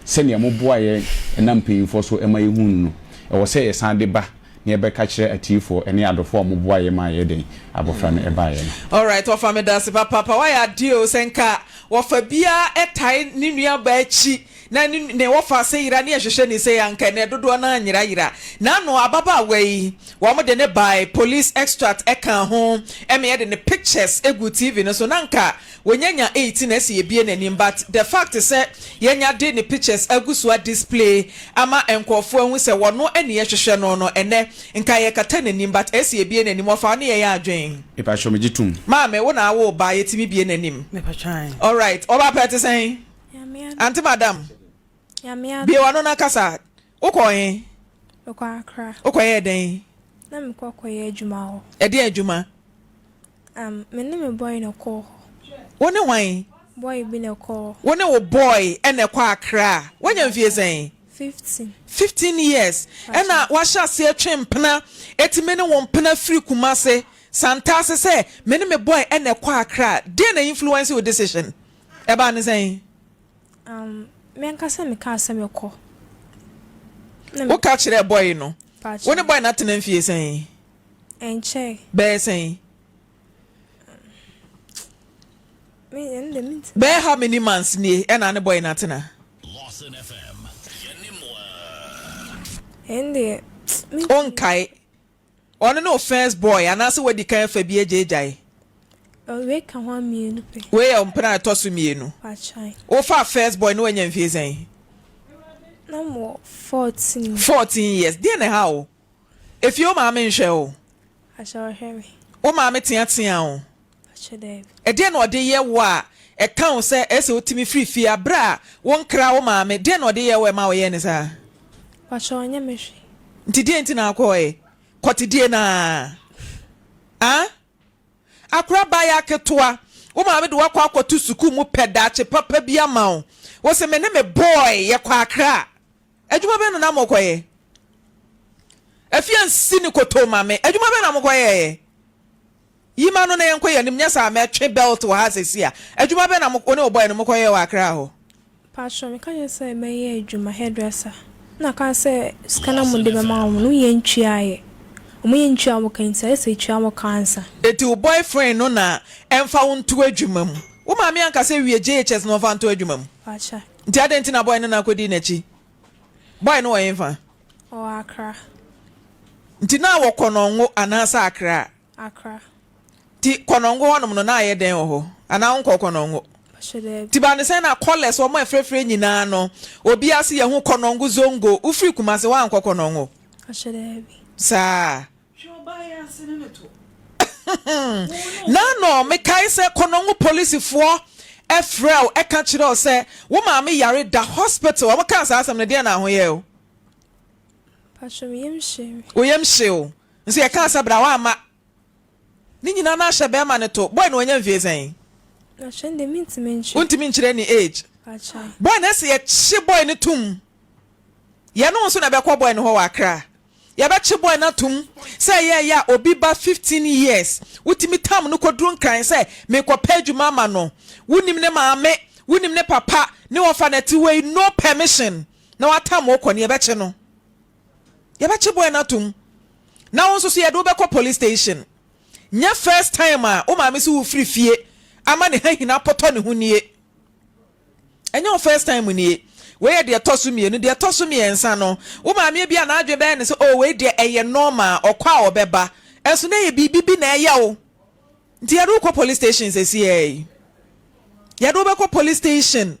sɛnea moboa yɛn nam mpanyimfoɔ so ma yɛhuu no no, ɛwɔ sɛ yɛsan de ba na yɛbɛka kyerɛ atiefoɔ ne adɔfoɔ a wɔboa yɛn maa yɛyɛ dɛn abɔfra no baeɛ no. Alright wɔfa medase papaapa wayɛ adeɛ o sɛ nka wɔfa biaa ɛtae ne nua baa akyi na ne ne wɔfa ase yera ne yɛhwehwɛ ne sei anka ɛnɛ dodoɔ no ara nyera yera nano ababaawa yi wɔn de ne bae police extract ɛka ho ɛma yɛde ne pictures egu TV no so na nka wɔnya nya 18 ɛsɛ yɛbie n'anim but the fact sɛ yɛnya de ne pictures agu so a display ama nkurɔfoɔ ahu sɛ wɔno ɛne yɛhwehwɛ no no ɛnɛ nka yɛkata n'anim but ɛsɛ yɛbie n'anim wɔfa ne yɛyɛ adwen. Mepakyɛw megye tom. Maame, wo na awo ba yɛtumi bie n'anim. Mepatwan. Alright, ɔba pɛ te sɛn? Nyame adom. Auntie madam, Nyame adom. Bie w'ano na kasa. Wokɔ he? Mekɔ Accra. Wokɔyɛɛ dɛn? Na mekɔ kɔyɛ adwuma hɔ. Ɛdeɛn adwuma? Me ne me boy na ɛkɔɔ hɔ. Wo ne hwan? Boy bi na ɛkɔɔ hɔ. Wo ne wo boy na ɛkɔ Accra. Woanya mfie sɛn? 15. 15 years ɛna wahyɛ aseɛ twe mpena ɛtumi ne wo mpena firi Kumase Santase sɛ me ne me boy ɛna ɛkɔ Accra deɛ na influence wo decision ɛbaa ne sɛn? Um, me ankasa mekaa sɛ mekɔ. Woka kyerɛɛ boy no? Wo ne boy no atena mfie sɛn? Ɛnkyɛe. Bɛyɛ sɛn? Bɛyɛ how many months nie ɛna ne boy no atena? Wonkae. Ɔno ne wo first boy anaasɛ woadi kan afa bi agyaagyae? Wei ka ho mmienu pɛ. Wei yɛ mpena a ɛtɔ so mmienu. Wofaa first boy no woanya mfie sɛn? Na mewɔ 14. 14 years. Deɛ na ɛha wo? Efie wo maame nhwɛ wo? Ahyɛ ɔhwɛ me. Wo maame teatea wo? Ahyɛ daabi. Ɛdeɛn na ɔde yɛ wo a ɛka wo sɛ ɛsɛ sɛ wotumi firi fie a berɛ a wonkra wo maame? Deɛn na ɔde yɛ wo a ɛma woyɛɛ no saa? Pakyɛ ɔnyɛ me hwee. Nti deɛn nti na wokɔɔɛ? Kɔtedie no ara? Ah? Akora abaayaa ketewa, wo maame de wo akɔ akɔto sukuu mu pɛ daakye papa bi ama wo. Wo se me ne me boy yɛkɔ Accra. Adwuma bɛn na na mokɔyɛ? Afie ansi ne kotoo ma me. Adwuma bɛn na mokɔyɛeɛ? Yi ma no na yɛnkɔ yɛn anim, nyɛ saa a mɛtwe belt wɔ ha seesei a. Adwuma bɛn na mo, wo ne wo boy no mokɔyɛɛ wɔ Accra hɔ? Patrɔ, meka kyerɛ sɛ mɛyɛ adwuma, hairdresser. Ɛna ɔkaa sɛ sika no a mode bɛma wɔn no, woyɛ ntuaeɛ. Wɔyɛ ntua wo ka nti ayɛ sɛ tua wo ka ansa. Enti wo boyfriend no na ɛmfa wo nto adwuma mu? Wo maame anka sɛ wie JHS na ɔmfa nto adwuma mu? Pakyɛ. Nti adɛn nti na boy no na akɔdii n'akyi? Boy no wɔ hefa? Ɔwɔ Accra. Nti na wɔ Kɔnɔngo anaasɛ Accra? Accra. Nti Kɔnɔngo hɔnom no na ayɛ dɛn wɔ hɔ? Anaa wonkɔɔ Kɔnɔngo? Pakyɛ daabi. Nti baa ne sɛn na colours wɔn a ɛfrɛfrɛ nyinaa no obiara se yɛhu Kɔnɔngo Zongo, wofiri Kumasi woankɔ Kɔnɔngo? Pakyɛ daabi. Saa. Hwɛ ɔbaa yi ase ne ne to. Nano, mekae sɛ Konongo polisifoɔ frɛ wo ka kyerɛ wo sɛ wo maame yare da hospital. Wɔn kaa saa asɛm no, deɛn na ahoyɛɛ wo? Pacho, me yam hyee me. Wo yam hyee wo? Nso yɛkaa sɛ bra woamma. Ne nyinaa na ahyɛ bɛrima no to. Boy no wanya mfie sɛn? Pacho, ɛnde mentumi nkyerɛ. Wontumi nkyerɛ ne age? Pacho. Boy no ɛsɛ yɛkye boy no tom. Yɛne wo nso na ɛbɛkɔ boy no hɔ wɔ Accra. Yɛbɛkye boy no atom sɛ ɛyɛ ɛyɛ a obi ba 15 years wotumi tam no kɔduru Nkran sɛ merekɔpɛ adwuma ama no. Wonim ne maame, wonim ne papa, ne wɔfa no ɛte wei no permission na watam wo kɔ no yɛbɛkye no. Yɛbɛkye boy no atom na wo nso so yɛde wo bɛkɔ police station. Nyɛ first time a wo maame se wofiri fie ama ne hahini apɔtɔ ne ho nie. Ɛnyɛ wo first time nie. Wei yɛ deɛ ɛtɔ so mmienu. Deɛ ɛtɔ so mmiɛnsa no, wo maame ebia n'adwene bɛyɛ no sɛ, oh, wei deɛ ɛyɛ normal, ɔkɔ a ɔbɛba. Ɛnso na ɛyɛ biribi bi na ɛyɛ wo. Nti yɛde wo kɔ police station seesei yi. Yɛde wo bɛkɔ police station.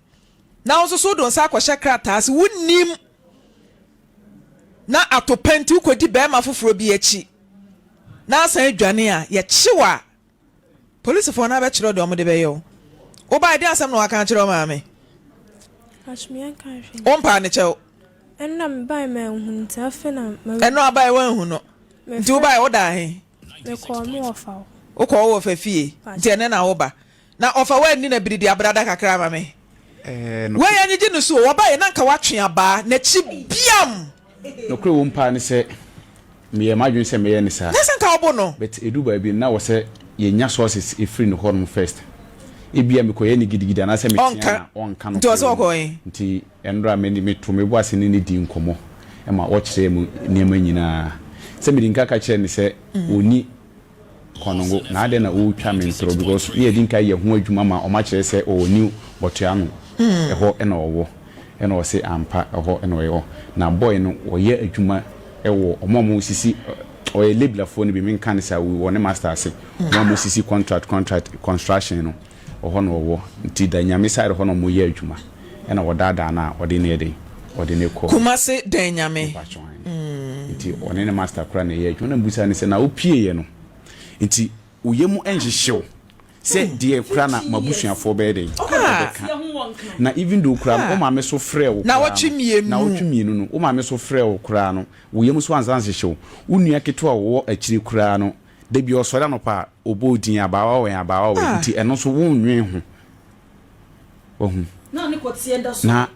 Na wo nso so wode wo nsa akɔhyɛ krataa ase. Wonnim na atopɛ nti wokɔdi barima foforɔ bi akyi na asan adwane a, yɛkye wo a, Polisifoɔ no abɛkyerɛ wo deɛ wɔde bɛyɛ wo. Wobaeɛ, deɛn asɛm na wɔaka akyerɛ wo maame? Wompaa ne kyɛw. Ɛno na mebaeɛ manhu nti afei na. Ɛno abaeɛ woanhu no. Nti wobaeɛ wodaa he? Mekɔɔ me wɔfa hɔ. Wokɔɔ wo wɔfa fie. Nti ɛnɛ na woba. Na ɔfa woanni na biridi abrada kakra ama me. Wei anyigye no so o, wɔbaeɛ na nka woatwe abaa n'akyi biam. Nokorɛ wom paa ne sɛ meyɛɛ m'adwene sɛ mɛyɛ no saa. Nyɛ sɛ nka wobo no. But ɛduru baabi no na wɔ sɛ yɛnya sources ɛfiri ne hɔ nom first. Ebia mekɔyɛ no gidigidi anaasɛ metea no a ɔnka Nti ɔsɛ nokorɛ wɔ mu. ɔkɔ he? Nti ɛnora me meto me bo ase ne no dii nkɔmmɔ ma ɔkyerɛɛ mu nneɛma nyinaa. Sɛ mede nka ka kyerɛɛ no sɛ ɔnni Kɔnongo na adɛn na ɔretwa me ntorɔ because ne yɛdi nka yɛ ho adwuma ma ɔma kyerɛ sɛ ɔwɔ new bɔtoa no ɛhɔ na ɔwɔ ɛna ɔse ampa ɛhɔ na ɔyɛ na boy no ɔyɛ adwuma ɛwɔ ɔmo a ɔmo sisi ɔyɛ labelafoɔ no bi menka ne saa wɔ ne master ase ɔmo a ɔmo sisi contract contract construction no ɔhɔ na ɔwɔ nti da nyame side hɔ na ɔmo yɛ adwuma ɛna ɔdaadaa no a ɔde ne yɛ den ɔde ne kɔ Kumase dan nyame. Nti ɔne ne master koraa na ɛyɛ adwuma na mbusa ne sɛ na wopieeɛ no nti wo yam nhyehye wo sɛ deɛ koraa na m'abusuafoɔ bɛyɛ dɛn ɛbɛka na even though koraa no wo maame so frɛɛ wo koraa no naawɔtwe mmienu no wo maame so frɛɛ wo koraa no wo yam so ansa nhyehye wo wo nua ketewa a ɔwɔ akyire koraa no da bi ɔsɔre anɔpa a ɔbɔ wo din abaawa wɛn abaawa wɛn nti ɛno nso wonnwen ho wahu na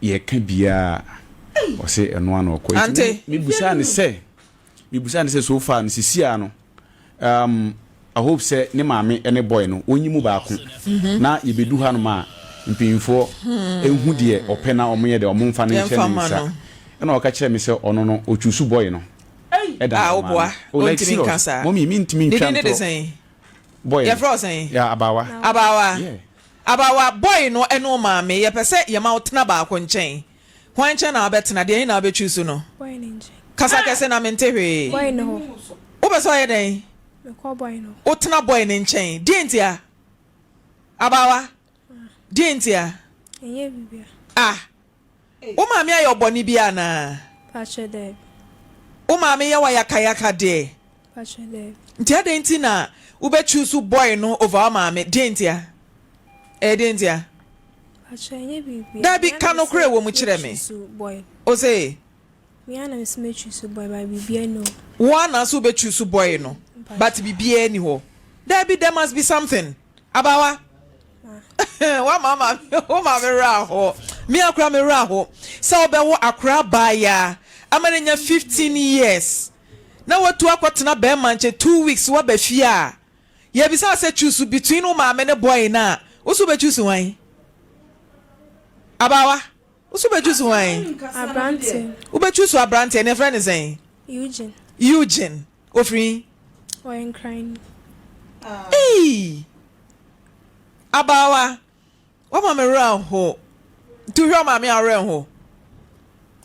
yɛka biara. Ɔse ɛno ara na ɔkɔ. Ante. Nti mebusaa no sɛ, mebusaa no sɛ so far no sisi a no, um, I hope sɛ ne maame ne boy no wɔnyi mu baako mhm. na yɛbɛdu hanom a mpanyinfoɔ nhu deɛ ɔpɛ na wɔn yɛ deɛ wɔn mfa no nhyɛ ne nsa. Ɛna ɔka kyerɛ me sɛ ɔno no ɔtwusu boy no. Ɛda ah, woboa. Oh, like Ɔntumi nka serious. saa. Mommy, mentumi Ne ntwa din ne de ntorɔ. sɛn? Boy no. Yɛfrɛ wo sɛn? Yeah, abaawa. Abaawa. Yeah. Abaawa, boy no ɛne wo maame, yɛpɛ sɛ yɛma wo tena baako nkyɛn. Hwan nkyɛn na wobɛtena? Deɛ he na wobɛ choose no? Boy no nkyɛn. Kasa kɛse na mente hwee. Boy no hɔ. Wopɛ sɛ ɔyɛ dɛn? Mekɔ boy no hɔ. Wotena boy no nkyɛn. Deɛ ntia? Abaawa, deɛ ntia? Ɛnyɛ biribiara. Ah, Wo maame ayɛ wo bɔne bi anaa? Pakyɛ daabi. Wo maame yɛ wo ayakayaka deɛ? Pakyɛ daabi. Nti adɛn nti na wo bɛ choose boy no over wo maame? Deɛn ntia? Ɛyɛ deɛn ntia? Pakyɛ ɛnyɛ biribi. Daabi, ka nokorɛ wɔ mu kyerɛ me. O se? Me ara na mese mɛ choose boy but biribiara nni hɔ. Wo ara na se wo bɛ choose boy no but biribiara nni hɔ. Daabi, there must be something. Abawa. Wama maame wo maame werɛ aho. Me akora me werɛ aho sɛ wobɛwo akora abaayaa ama no anya 15 years na watu akɔtena bɛrima nkyɛn 2 weeks waba fie a yɛbisa wo sɛ choose between wo maame ne boy no a wo so wobɛ choose hwan? Abaawa wo so wobɛ choose hwan? Aberanteɛ. Wobɛ choose aberanteɛ ne yɛfrɛ ne sɛn? Eugene. Eugene. Ofiri he? Ɔyɛ Nkranni. Eii! Abaawa, woama me werɛ aho. Nti wohwɛ wo maame a wo werɛ nho?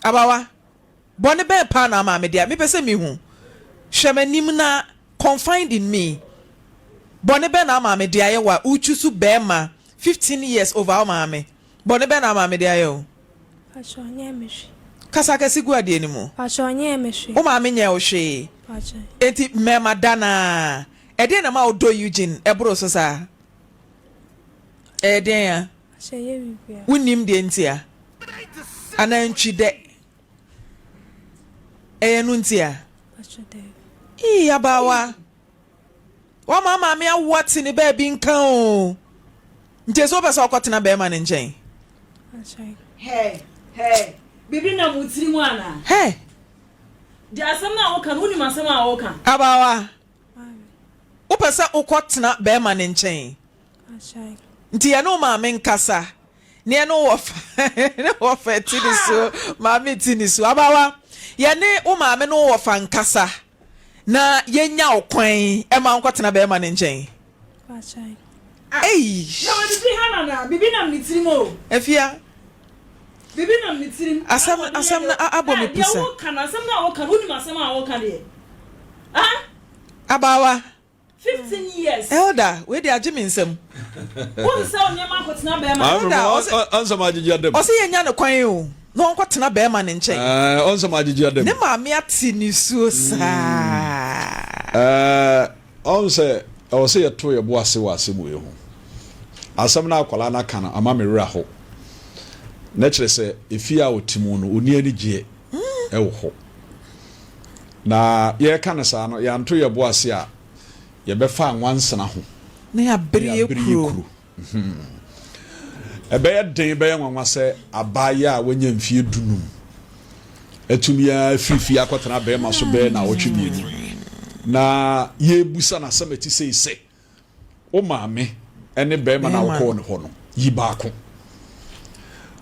Abaawa, bɔne bɛn paa na ama me deɛ? Mepɛ sɛ mehu. Hwɛ m'anim na confide in me. Bɔne bɛn na ama me de ayɛ wo a wochusu bɛɛma 15 years over wo maame? Bɔne bɛn na maame de ayɛ wo? Pakyɛ ɔnyɛɛ me hwee. Kasa kɛse gu adeɛ no mu. Pakyɛ ɔnyɛɛ me hwee. Wo maame nyɛɛ wo hwee. Pakyɛ. Enti mmarima da no ara, ɛdeɛn na ɛma wo dɔ Eugene ɛboro so saa? Ɛyɛ deɛn a? Pakyɛ ɛnyɛ biribiara. Wonnim deɛ nti a? Anaa ntwi dɛ? Ɛyɛ ɛno nti a? Pakyɛ daabi. Ii abaawa. Wama maame awo ate ne baabi nka oo. Nti ɛsɛ wopɛ sɛ ɔkɔtena bɛrima no nkyɛn. Hey, hey, biribi nam wo tiri mu anaa? Hey. Deɛ asɛm no a woka no, wonim asɛm a woka? Abaawa, wopɛ sɛ wokɔtena bɛrima no nkyɛn. Nti yɛne wo maame nkasa. Ne yɛne wo wɔfa ne wɔfa ti ne so, maame ti ne so. Abaawa, yɛne wo maame ne wo wɔfa nkasa. Na yɛnya wo kwan ma wonkɔtena bɛrima no nkyɛn. Ei! Na wadidi ha nana, biribi nam ne tirim o. Afia. Biribi nam ne tirim. Asɛm asɛm no abɔ me pusa. Deɛ woka no, asɛm no a woka no, wonim asɛm a woka deɛ? Ah? Abaawa. 15 years. Elder, wei deɛ agye me nsam. Wonsesa wo nneɛma akɔtena bɛrima. Elder, ɔse. Ɔnsɛm agyegye adam. Ɔse yɛnya no kwan o, na ɔnkɔtena bɛrima no nkyɛn. Ɛɛ, ɔnsɛm agyegye adam. Ne maame ate nisuo saa. Ɛɛ, ɔn sɛ ɛwɔ sɛ yɛto yɛn bo ase wɔ asɛm wei ho. Asɛm no a akwadaa no aka no ama me werɛ aho. Na kyerɛ sɛ efie a ɔte mu no, ɔnni anigyeɛ wɔ hɔ. Na yɛreka no saa no, yɛanto yɛn bo ase a, yɛbɛfa nwansena ho na yɛabere yɛ kuro. Ɛbɛyɛ den, ɛbɛyɛ nwanwa sɛ abaayewa a wanya mfeɛ dunum atumi afiri fie akɔtena barima so bɛyɛ nnawɔtwe mmienu na yɛrebusa no asɛm a ɛte sei sɛ, Wo maame ne barima no a wokɔɔ ne hɔ no, yi baako.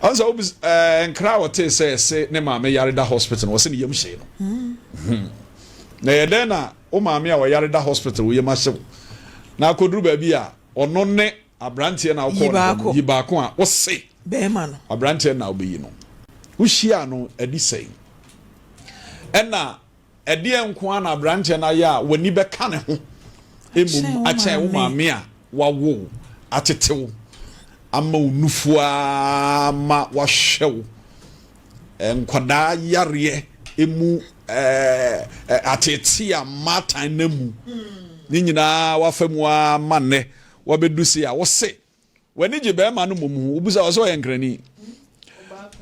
Ɔn sɛ wobis ɛɛ nkra a ɔtee sɛ ɛse ne maame yare da hospital no, ɔse ne yam hyee no. Hmm. Na ɛyɛ dɛn na wo maame a ɔyare da hospital wo yam ahye wo na akɔduru baabi a ɔno ne aberanteɛ na wokɔɔ ne hɔ no, yi baako a wose bɛrima no. Aberanteɛ na wobɛyi no. Wohyiaa no adi sɛn? Ɛna Ɛdeɛn nko ara na aberanteɛ no ayɛ a w'ani bɛka ne ho mmom akyɛn wo maame a wawo wo, atete wo, ama wo nufoɔ ara ma wahwɛ wo nkwadaa yareɛ mu ateetee a mmaatan nam mu ne nyinaa wafa mu ara ma nnɛ wabɛdu sei a wose W'ani gye bɛrima no mmom ho. Wobisa wɔ sɛ ɔyɛ nkrani.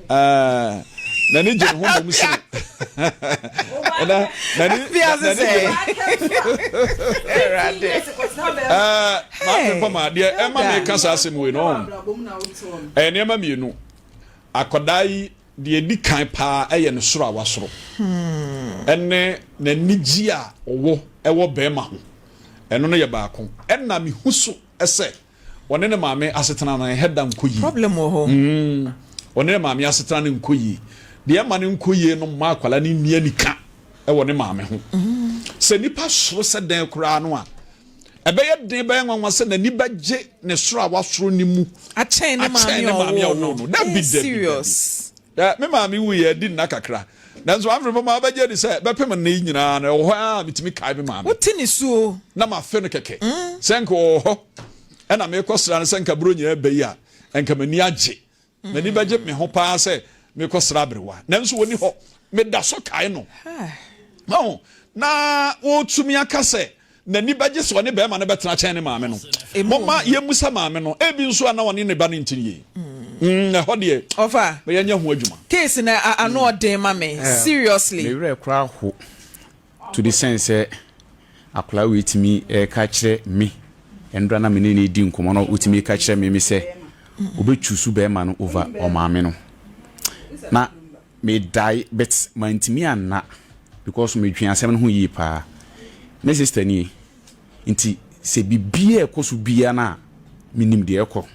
Ɛɛ n'ani gye ne ho mmom sene. Ɛna n'ani n'ani gye. Ɛɛ maame pama deɛ ɛma mi ka saa asɛm wei no ɛyɛ nneɛma mmienu. Akwadaa yi. Deɛ ɛdi kan paa yɛ ne soro a wasoro ɛne n'anigyeɛ a ɔwɔ wɔ barima ho. Ɛno no yɛ baako. Ɛna mehu so sɛ ɔne ne maame asetena no ɛhɛ da nkɔ yie. Problem wɔ hɔ. Ɔne ne maame asetena no nkɔ yie. Deɛ ɛma no nkɔ yie no mma akwadaa no nni anika wɔ ne maame ho. Sɛ nipa soro sɛ dɛn koraa no a, Ɛbɛyɛ den bɛyɛ nwanwa sɛ n'ani bɛgye ne soro a wasoro no mu akyɛn ne maame a ɔwoo no. Dabi, dabi, dabi. Me maame wuiɛ adi nna kakra, nanso Humphrey mama wabɛgye adi sɛ bɛpem nnɛ yi nyinaa no, ɛwɔ hɔ ara a metumi kae me maame. Wote ne su o. Na mafe no kɛkɛ. Sɛ anka ɔwɔ hɔ na merekɔsra no sɛ anka Buronya reba yi a, anka m'ani agye. M'ani bɛgye me ho paa sɛ mekɔsra aberewa, nanso ɔnni hɔ. Meda so kae no. Wahu? Na wɔretumi aka sɛ n'ani bɛgye sɛ ɔne barima no bɛtena kyɛn ne maame no. Momma yɛmmisa maame no. Ebi nso a na ɔne ne ba no nte yie. Mm, ɛhɔ deɛ, Ɔfa. ma yɛnyɛ ho adwuma. Case no ano ɔden ma me seriously. Me werɛ koraa ho To the sense sɛ akwadaa wei tumi reka kyerɛ me, ɛnora na me ne no redi nkɔmmɔ na ɔtumi reka kyerɛ me me sɛ ɔbɛ choose bɛrima no over ɔmaame no. Na medae but mantumi anna because medwen asɛm no ho yie paa. Me sister nie, nti sɛ biribiara ɛkɔ so biara no a menim deɛ ɛkɔ.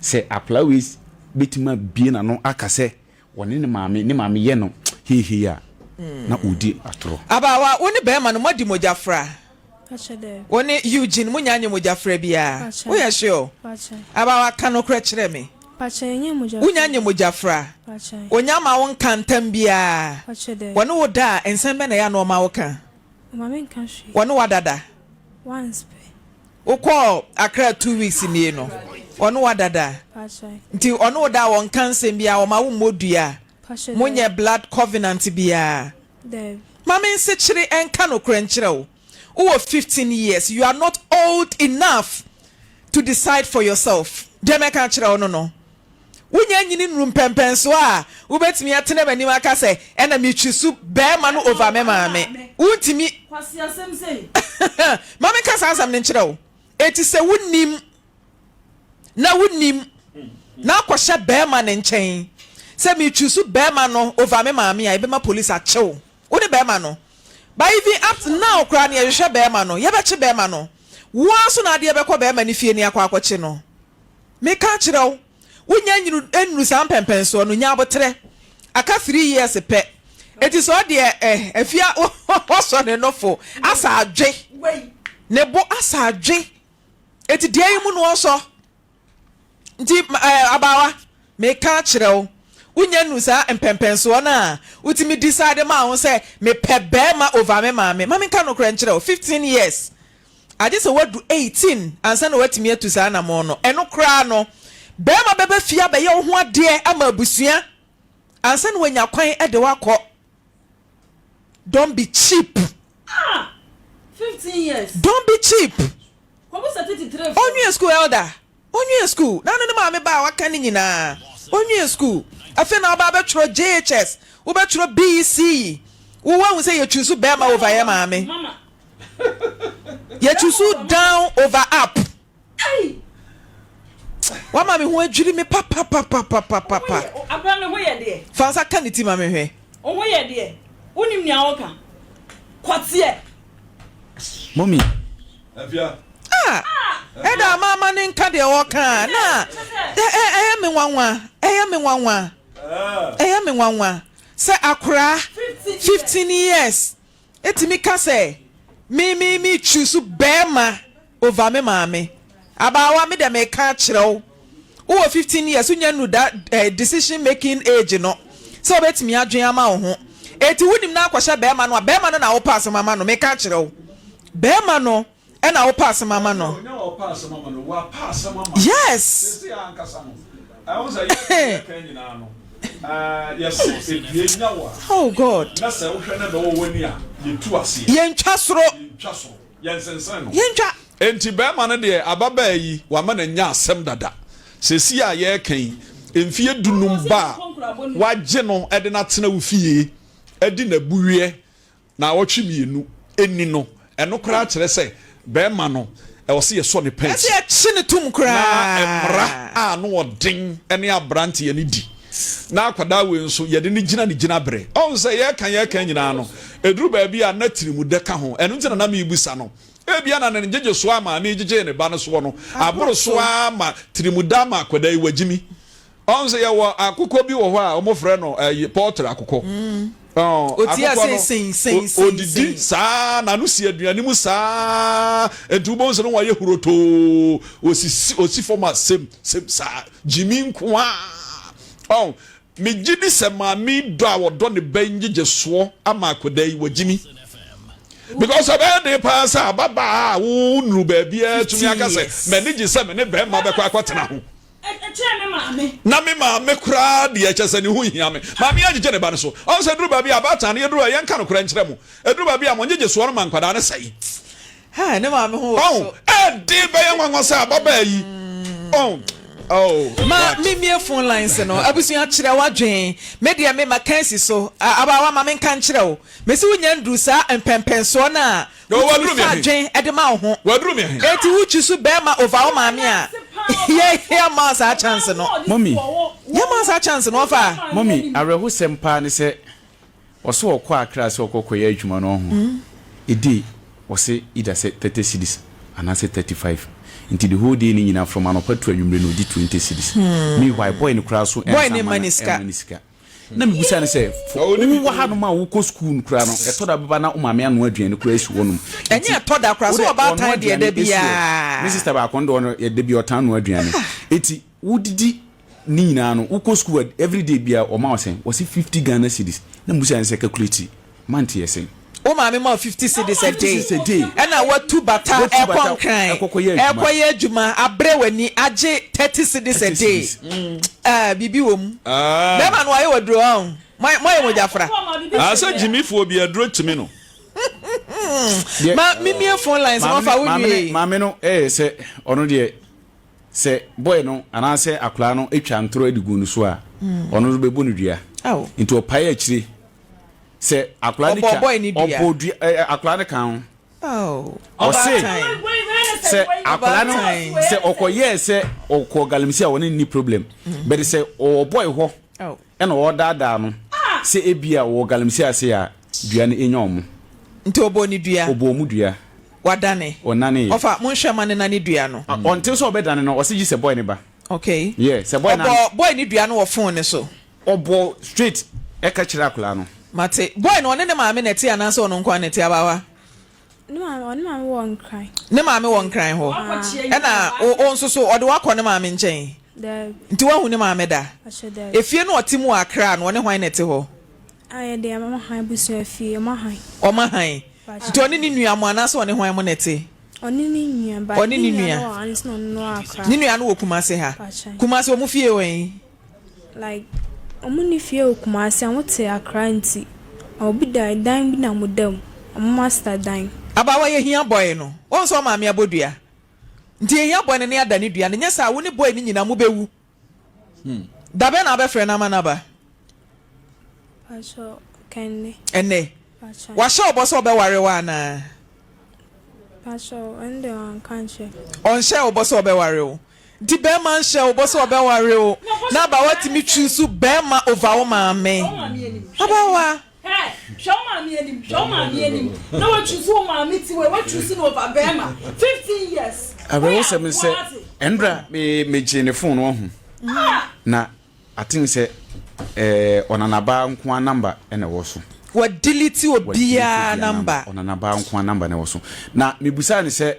Sɛ akwadaa wei bɛtumi abue n'ano aka sɛ Ɔne ne maame, ne maame yɛ no heihei a, na ɔredi atorɔ. Abaawa, wo ne barima no moadi mogyafra? Wo ne Eugene monya nyɛ mogyafra biara? Woyɛ sure? Abaawa, ka nokorɛ kyerɛ me. Wonya nyɛ mogyafra? Onya ma wo nka ntam biara? Wɔne wo da a, nsɛm bɛn na ɛyɛ a na ɔma wo ka? Wɔne wo adada? Wokɔɔ Accra 2 weeks nie no, ɔne wo adada? Nti ɔne wo da a ɔnka nsɛm biara, ɔma wo mmɔ dua? Monyɛ blood covenant biara? Ma me nsekyere nka nokorɛ nkyerɛ wo, wowɔ 15 years, you are not old enough to decide for yourself. Deɛ mɛka akyerɛ wo no no, wonya nyini nnuru mpɛmpɛnsoɔ a wobɛtumi atena m'anim aka sɛ ɛna metwi so bɛrima no over me maame. Wontumi. Ma menka saa asɛm no nkyerɛ wo. Enti sɛ wonim na wonim na akɔhyɛ bɛrima no nkyɛn sɛ metwi so bɛrima no over me maame a, yɛbɛma police akye wo. Wo ne bɛrima no. But even up to now koraa no yɛhwehwɛ bɛrima no. Yɛbɛkye bɛrima no. Wo ara nso na adeɛ bɛkɔ bɛrima no fie ne akɔ akɔkye no. Meka akyerɛ wo, wonya nyini nnuru saa mpɛnpɛnsoɔ no, nya aboterɛ. Aka 3 years pɛ. Enti sɛ ɔdeɛ eh, afia wasɔ ne nofo, asa adwe. Ne bo asa adwe. Enti deɛ yi mu no ɔsɔ. Nti eh, abaawa, meka akyerɛ wo, wonya nnuru saa mpɛnpɛnsoɔ no a, wotumi decide maa wo ho sɛ, mepɛ bɛɛma over me maame. Ma menka nokorɛ nkyerɛ wo, 15 years, agye sɛ woadu 18 ansa na woatumi atu saa anammɔn no. Ɛno koraa no, barima bɛba fie abɛyɛ wo ho adeɛ ama abusua ansa na wanya kwan de wo akɔ. Don't be cheap. Ah! 15 years. Don't be cheap. Kɔbisa tete tire fo. Ɔnwie school elder. Ɔnwie school. N'ano ne maame ba a waka ne nyinaa. Ɔnwie school. Afei na ɔba abɛtwerɛ JHS. Wobɛtwerɛ BECE. Wo woahu sɛ yɛ choose bɛɛma over yɛ maame. Yɛ choose down over up. Wama me ho adwiri me papapapapapa. Abra ne ho yɛ deɛ. Fa nsa ka ne ti ma me hwɛ. Wo ho yɛ deɛ. Wonim nea woka. Kɔteɛ. Mommy. Ah, ɛda ama ama ne nka deɛ ɔka a na ɛyɛ me nwanwa, ɛyɛ me nwanwa, ɛyɛ me nwanwa sɛ akoraa 15 years etumi ka sɛ me me me choose bɛɛma over me maame. Abaawa me deɛ meka akyerɛ wo, wowɔ 15 years wonya nu da eh, decision making age no sɛ wobɛtumi adwen ama wo ho. Eti wonim na akɔhyɛ bɛɛma no a, bɛɛma no na wopɛ asɛm ama no, meka akyerɛ wo. Bɛɛma no ɛna wopɛ asɛm ama no. Yes. Oh God. Yɛntwa soro. Yɛntwa. Enti bɛrima no deɛ ababaa yi wama no anya asɛm dada. Seesei a yɛreka yi, mfeɛ dunum ba a wagye no de no atena wo fie adi n'abuweɛ naawɔtwe mmienu ni no, ɛno koraa kyerɛ sɛ bɛrima no, ɛwɔ sɛ yɛsɔ ne pɛn Ɛsɛ yɛkye no tom Na mmara koraa. a ano ɔden ne aberanteɛ no di. Na akwadaa wei nso yɛde no gyina ne gyinaberɛ. Ɔhu sɛ yɛreka yɛreka nyinaa no, ɛduru baabi a na tirimudɛ ka ho. Ɛno nti na na merebisa no. Ebia na ne ngyegyesoɔ a maame yi gyegyee ne ba no soɔ no aboro so ara ma tirimudɛ ama akwadaa yi wagyimi. Ɔhu sɛ yɛwɔ akokɔ bi wɔ hɔ a wɔfrɛ no ɛyi pɔltre akokɔ. Ɔn, Ɔti akokɔ ase no, sen sen o- sen odidi sen. saa, n'ano si aduane mu saa, nti wobɛhu sɛ no wayɛ hurotoo, osisi, osi fam a sem, sem saa, gyimi nko ara. Ɔn, megye di sɛ maame yi dɔ a ɔdɔ ne ba yi ngyegyesoɔ ama akwadaa yi, wagyimi. Because ɛbɛyɛ den paa sɛ ababaa a wonnuru baabiara tumi 15 aka sɛ, years. m'ani gye sɛ me ne barima bɛkɔ akɔtena ho. Ɛkyɛn me maame. Na me maame koraa deɛ, kyerɛ sɛ ne ho nhia me. Maame yi agyegye ne ba no so. Ɔhu sɛ ɛduru baabi a, abaatan no, yɛduru a, yɛnka nokorɛ nkyerɛ mo. Ɛduru baabi a, mo ngyegyesoɔ no ma nkwadaa no sɛe. Haa, ne maame ho wɔ Ɔhu, so. ɛden bɛyɛ nwanwa sɛ ababaa yi, ɔhu, oh, Ma but. memmue phone lines no. Abusua, kyerɛ w'adwene. Me deɛ, me, maka asi so. Abaawa, ma menka nkyerɛ wo. Mese wonya nnuru saa mpɛnpɛnsoɔ no a, Wotumi fa adwen de ma wo ho. Eti wo choose bɛɛma over wo maame a, yɛ yɛ ma wo saa chance no. Mummy. Yɛ ma wo saa chance no ɔfa. Mummy, awerɛhosɛm paa ne sɛ ɔse ɔkɔ Accra sɛ ɔkɔ kɔyɛ adwuma no ɔho a day ɔse either sɛ 30 cedis anaasɛ 35 nti the whole day no nyinaa from anɔpa to anwummere no ɔdi 20 cedis meanwhile boy no koraa so Boy ɛnsa no mma mma no ne sika. ɛmma no sika. Na mebisa no sɛ, Wowɔ hanom a wokɔ sukuu no koraa no, ɛtɔ da bɛba na wo maame anoa aduane koraa asi hɔnom. Ɛnyɛ ɛtɔ da koraa, sɛ ɔbaatan deɛ da biara. Me sista baako no deɛ ɔno da biara ɔtaa noa aduane. Enti wodidi ne nyinaa no, wokɔ sukuu a everyday biara wɔma wo sɛn? Wɔse 50 Ghana cedis. Na mebisa no sɛ, calculate Month yɛ sɛn? Wo maame ma wo 50 cedis a 50 day. cedis a day. Ɛna watu bata Watu ɛkɔ bata Nkran ɛkɔkɔyɛ adwuma. ɛkɔyɛ adwuma abrɛ w'ani agye 30 cedis a 30 day. cedis. Ah, biribi wɔ mu. Ah. Bɛrima no wayɛ waduro ɔn. Moayɛ mogyafra. Ah, sɛ gyimifoɔ bi aduro tumi no. Deɛ- Ma mimie phone lines ma Maame fa no wo maame no nwie. maame no ɛyɛ sɛ ɔno deɛ sɛ boy no anaasɛ akwadaa no atwa ntorɔ de gu no so a ɔno nso bɛbɔ no dua. Aw. Nti ɔpae akyire Sɛ akwadaa no Ɔbɔ twa boy no dua. ɔbɔ dua ɛ akwadaa no kan ho. Oh, Ɔse ɔbaatan. sɛ akwadaa no Ɔbaatan. sɛ ɔkɔyɛɛ sɛ ɔkɔ galamsey a ɔne no nni problem but sɛ ɔwɔ boy hɔ Oh. ɛna ɔredaadaa no sɛ ebia ɔwɔ galamsey ase a dua no enya ɔmo. Nti ɔbɔɔ ne dua. Ɔbɔɔ ɔmo dua. Wadane. Ɔnaneeɛ. Ɔfa, monhwɛ ma no nane dua no. Ɔnte sɛ ɔbɛdane no ɔse gye sɛ boy no ba. Okay. Yeah, sɛ boy no. Ɔbɔɔ boy no dua no wɔ phone no so. Ɔbɔ straight ɛka kyerɛ akwadaa no. Mate. Boy no ɔne ne maame na ɛte anaasɛ ɔno nko ara na ɛte abaawa? Ne maame, ɔne maame wɔ Nkran. Ne maame wɔ Nkran hɔ. Ɛna wo wo nso so ɔde wo akɔ ne maame nkyɛn? Daabi. Nti woahu ne maame da? Akyɛ daabi. Efie no ɔte mu wɔ Accra no ɔne hwan na ɛte hɔ? Ah yɛde ɔmo ahan abusua fie, ɔmo ahan. Ɔmo ahan. Nti ɔne ne nua mo anaasɛ ɔne hwan mo na ɛte? Ɔne ne nua but Ɔne ne ne nua nua. no wɔ ansa na ɔno wɔ Accra. Ne nua no wɔ Kumasi ha? Akyɛ. Kumasi ɔmo fie wɔ he? Like ɔmo nni fie wɔ Kumasi, ɔmo te Accra nti obi da dan bi na ɔmo da mu, ɔmo master dan. Abaawa yɛhia boy no, woahu sɛ ɔmaame abɔ dua nti yɛhia boy no na yɛada ne dua no, nyɛ saa a wo ne boy no nyinaa mobɛwu. Dabɛn na wobɛfrɛ no ama no aba? Pacho, kɛnɛ. Ɛnɛ? Pacho. Wahyɛ wo bɔ sɛ ɔbɛware wo anaa? Pacho, ɛno deɛ wanka nkyerɛ. Ɔnhyɛɛ wo bɔ sɛ ɔbɛware wo? Nti bɛɛma nhyɛ wo bɔ sɛ ɔbɛware wo na abawa tumi choose bɛɛma over wo maame abawa. Hwɛ wo maame anim hwɛ wo maame anim na wa choose wo maame ti wei wa choose no over bɛɛma 15 years. Awerɛhosɛm ne sɛ ɛnora me megyee ne phone no wahu na I think sɛ ɛɛ ɔnanabaa nkoa number na ɛwɔ so. Wa delete obiara number. Ɔnanabaa nkoa number na ɛwɔ so na mebusaa no sɛ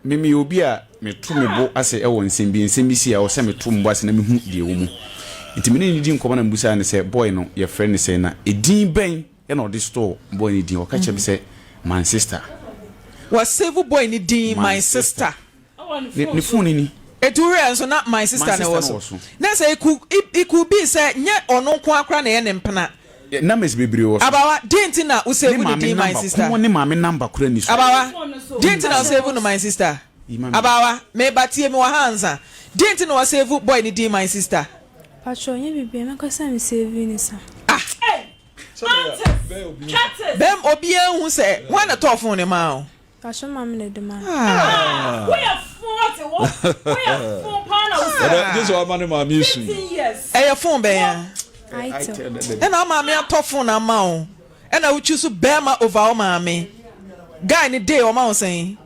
Me meyɛ obi a meto me bo ase wɔ nsɛm bi, nsɛm bi si a ɛwɔ sɛ meto me bo ase na mehu deɛ ɛwɔ mu. Nti me ne no di nkɔmmɔ na mebisaa no sɛ boy no yɛfrɛ no sɛn na edin bɛn na ɔde store boy no din. Ɔka kyerɛ me sɛ my sister. Wa save boy no din my sister. Ne ne phone no ni. Eti wo hwɛ nso na my sister na ɛwɔ so. Na sɛ it could it could be sɛ nyɛ ɔno nko ara koraa na ɛyɛ ne mpena. Numbers bebree wɔ so. Abawa, deɛ nti na wo save Ne no maame din my number, sister? kɔmɔ ne maame number koraa nni so. Abawa, deɛ nti na wo save no my sister? Abawa, meba tie me wɔ ha ansa. Deɛ nti na wa save boy no din my sister? Patrɔ, nyɛ biribiara, m'ankasa me save no sa. Ah! Bɛm, obiara nhu sɛ, hwan na ɛtɔɔ phone no maa wo? Pacho maame na ɛde maa me. Ɛnɛ gye sɛ wama ne maame esu yi. Ɛyɛ phone bɛn a? Ɛna wo maame atɔ phone ama wo. Ɛna wo choose bɛrima over wo maame. Guy no day ɔma wo sɛn?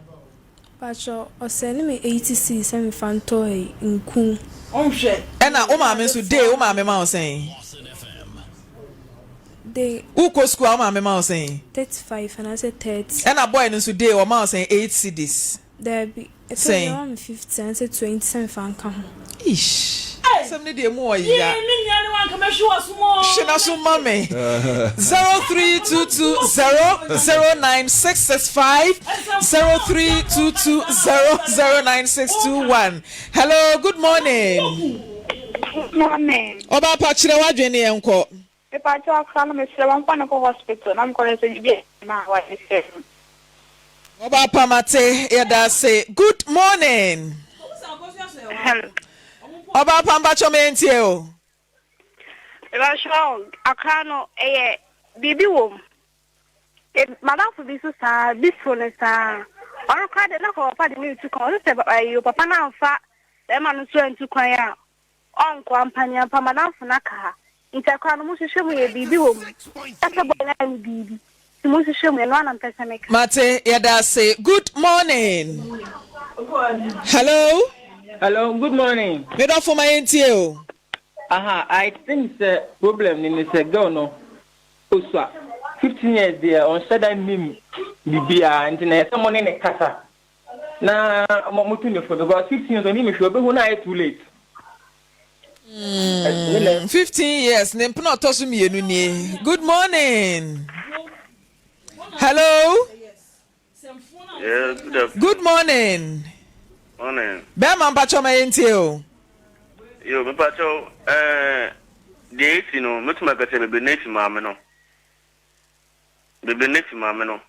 Pakyɛ ɔsɛne me 80 cedis sɛ mefa ntɔ nku. Ɛna wo maame nso day wo maame ma wo sɛn? Day. Wokɔ school a wo maame ma wo sɛn? 35 anaasɛ 30. Ɛna boy no nso day ɔma wo sɛn? 8 cedis. Daabi. Ɛtɔ da Sɛn? ɔma me 50 anaasɛ 20 sɛ mefa nka ho. Eish. Asɛm no deɛ emu ɔya. Yee me nua ne wo anka mɛhwe w'asom oo. Hwe n'asom ma me. 0322 009 665 0322 009 621 Hello, good morning. Good morning. Ɔbaa pa kyerɛ w'adwene ne yɛn kɔ. Mepakyɛw akora no mesrɛ wɔmfa no nkɔ hospital na mekɔ no sɛ biribi a ma wayɛ sɛ no. Ɔbaa pa mate yɛda ase good morning. Hello. Ɔbaa pa mpakyɛw ma yɛntie o. Mepakyɛw akora no ɛyɛ biribi wɔ mu. Madamfo bi nso saa bi so no saa ɔno koraa deɛ na kɔ papa de no retu kwan ɔno sɛ ɛyi papa no amfa bɛrima no nso antu kwan a Ɔnkɔ ampaneampa madamfo no aka ha nti akora no monhwehwɛ mu yɛ biribi wɔ mu ɛsɛ boy no ayɛ no biribi nti monhwehwɛ mu ɛno ara na mepɛ sɛ meka. Mate yɛda ase good morning hello. Hello good morning. Me dɔfo ma yɛntie o. Aha I think sɛ problem no ne sɛ girl no osua 15 years deɛ ɔnhyɛ da nnim biribiara nti na ɛsɛ mo ne ne kasa Na mo tu ne fo because 15 years onim hwee obehu na ayɛ too late. Mm, 15 years ne mpena ɔtɔ so mmienu nie. Good morning. Hello. Yeah, good afternoon. Good morning. Morning. Bɛrima mpakyɛ ma yɛntie o. Yo, mepakyɛ ɛɛ eh, deɛ esi no mɛtumi akasa bebree na esi maame no. Bebree na esi maame no.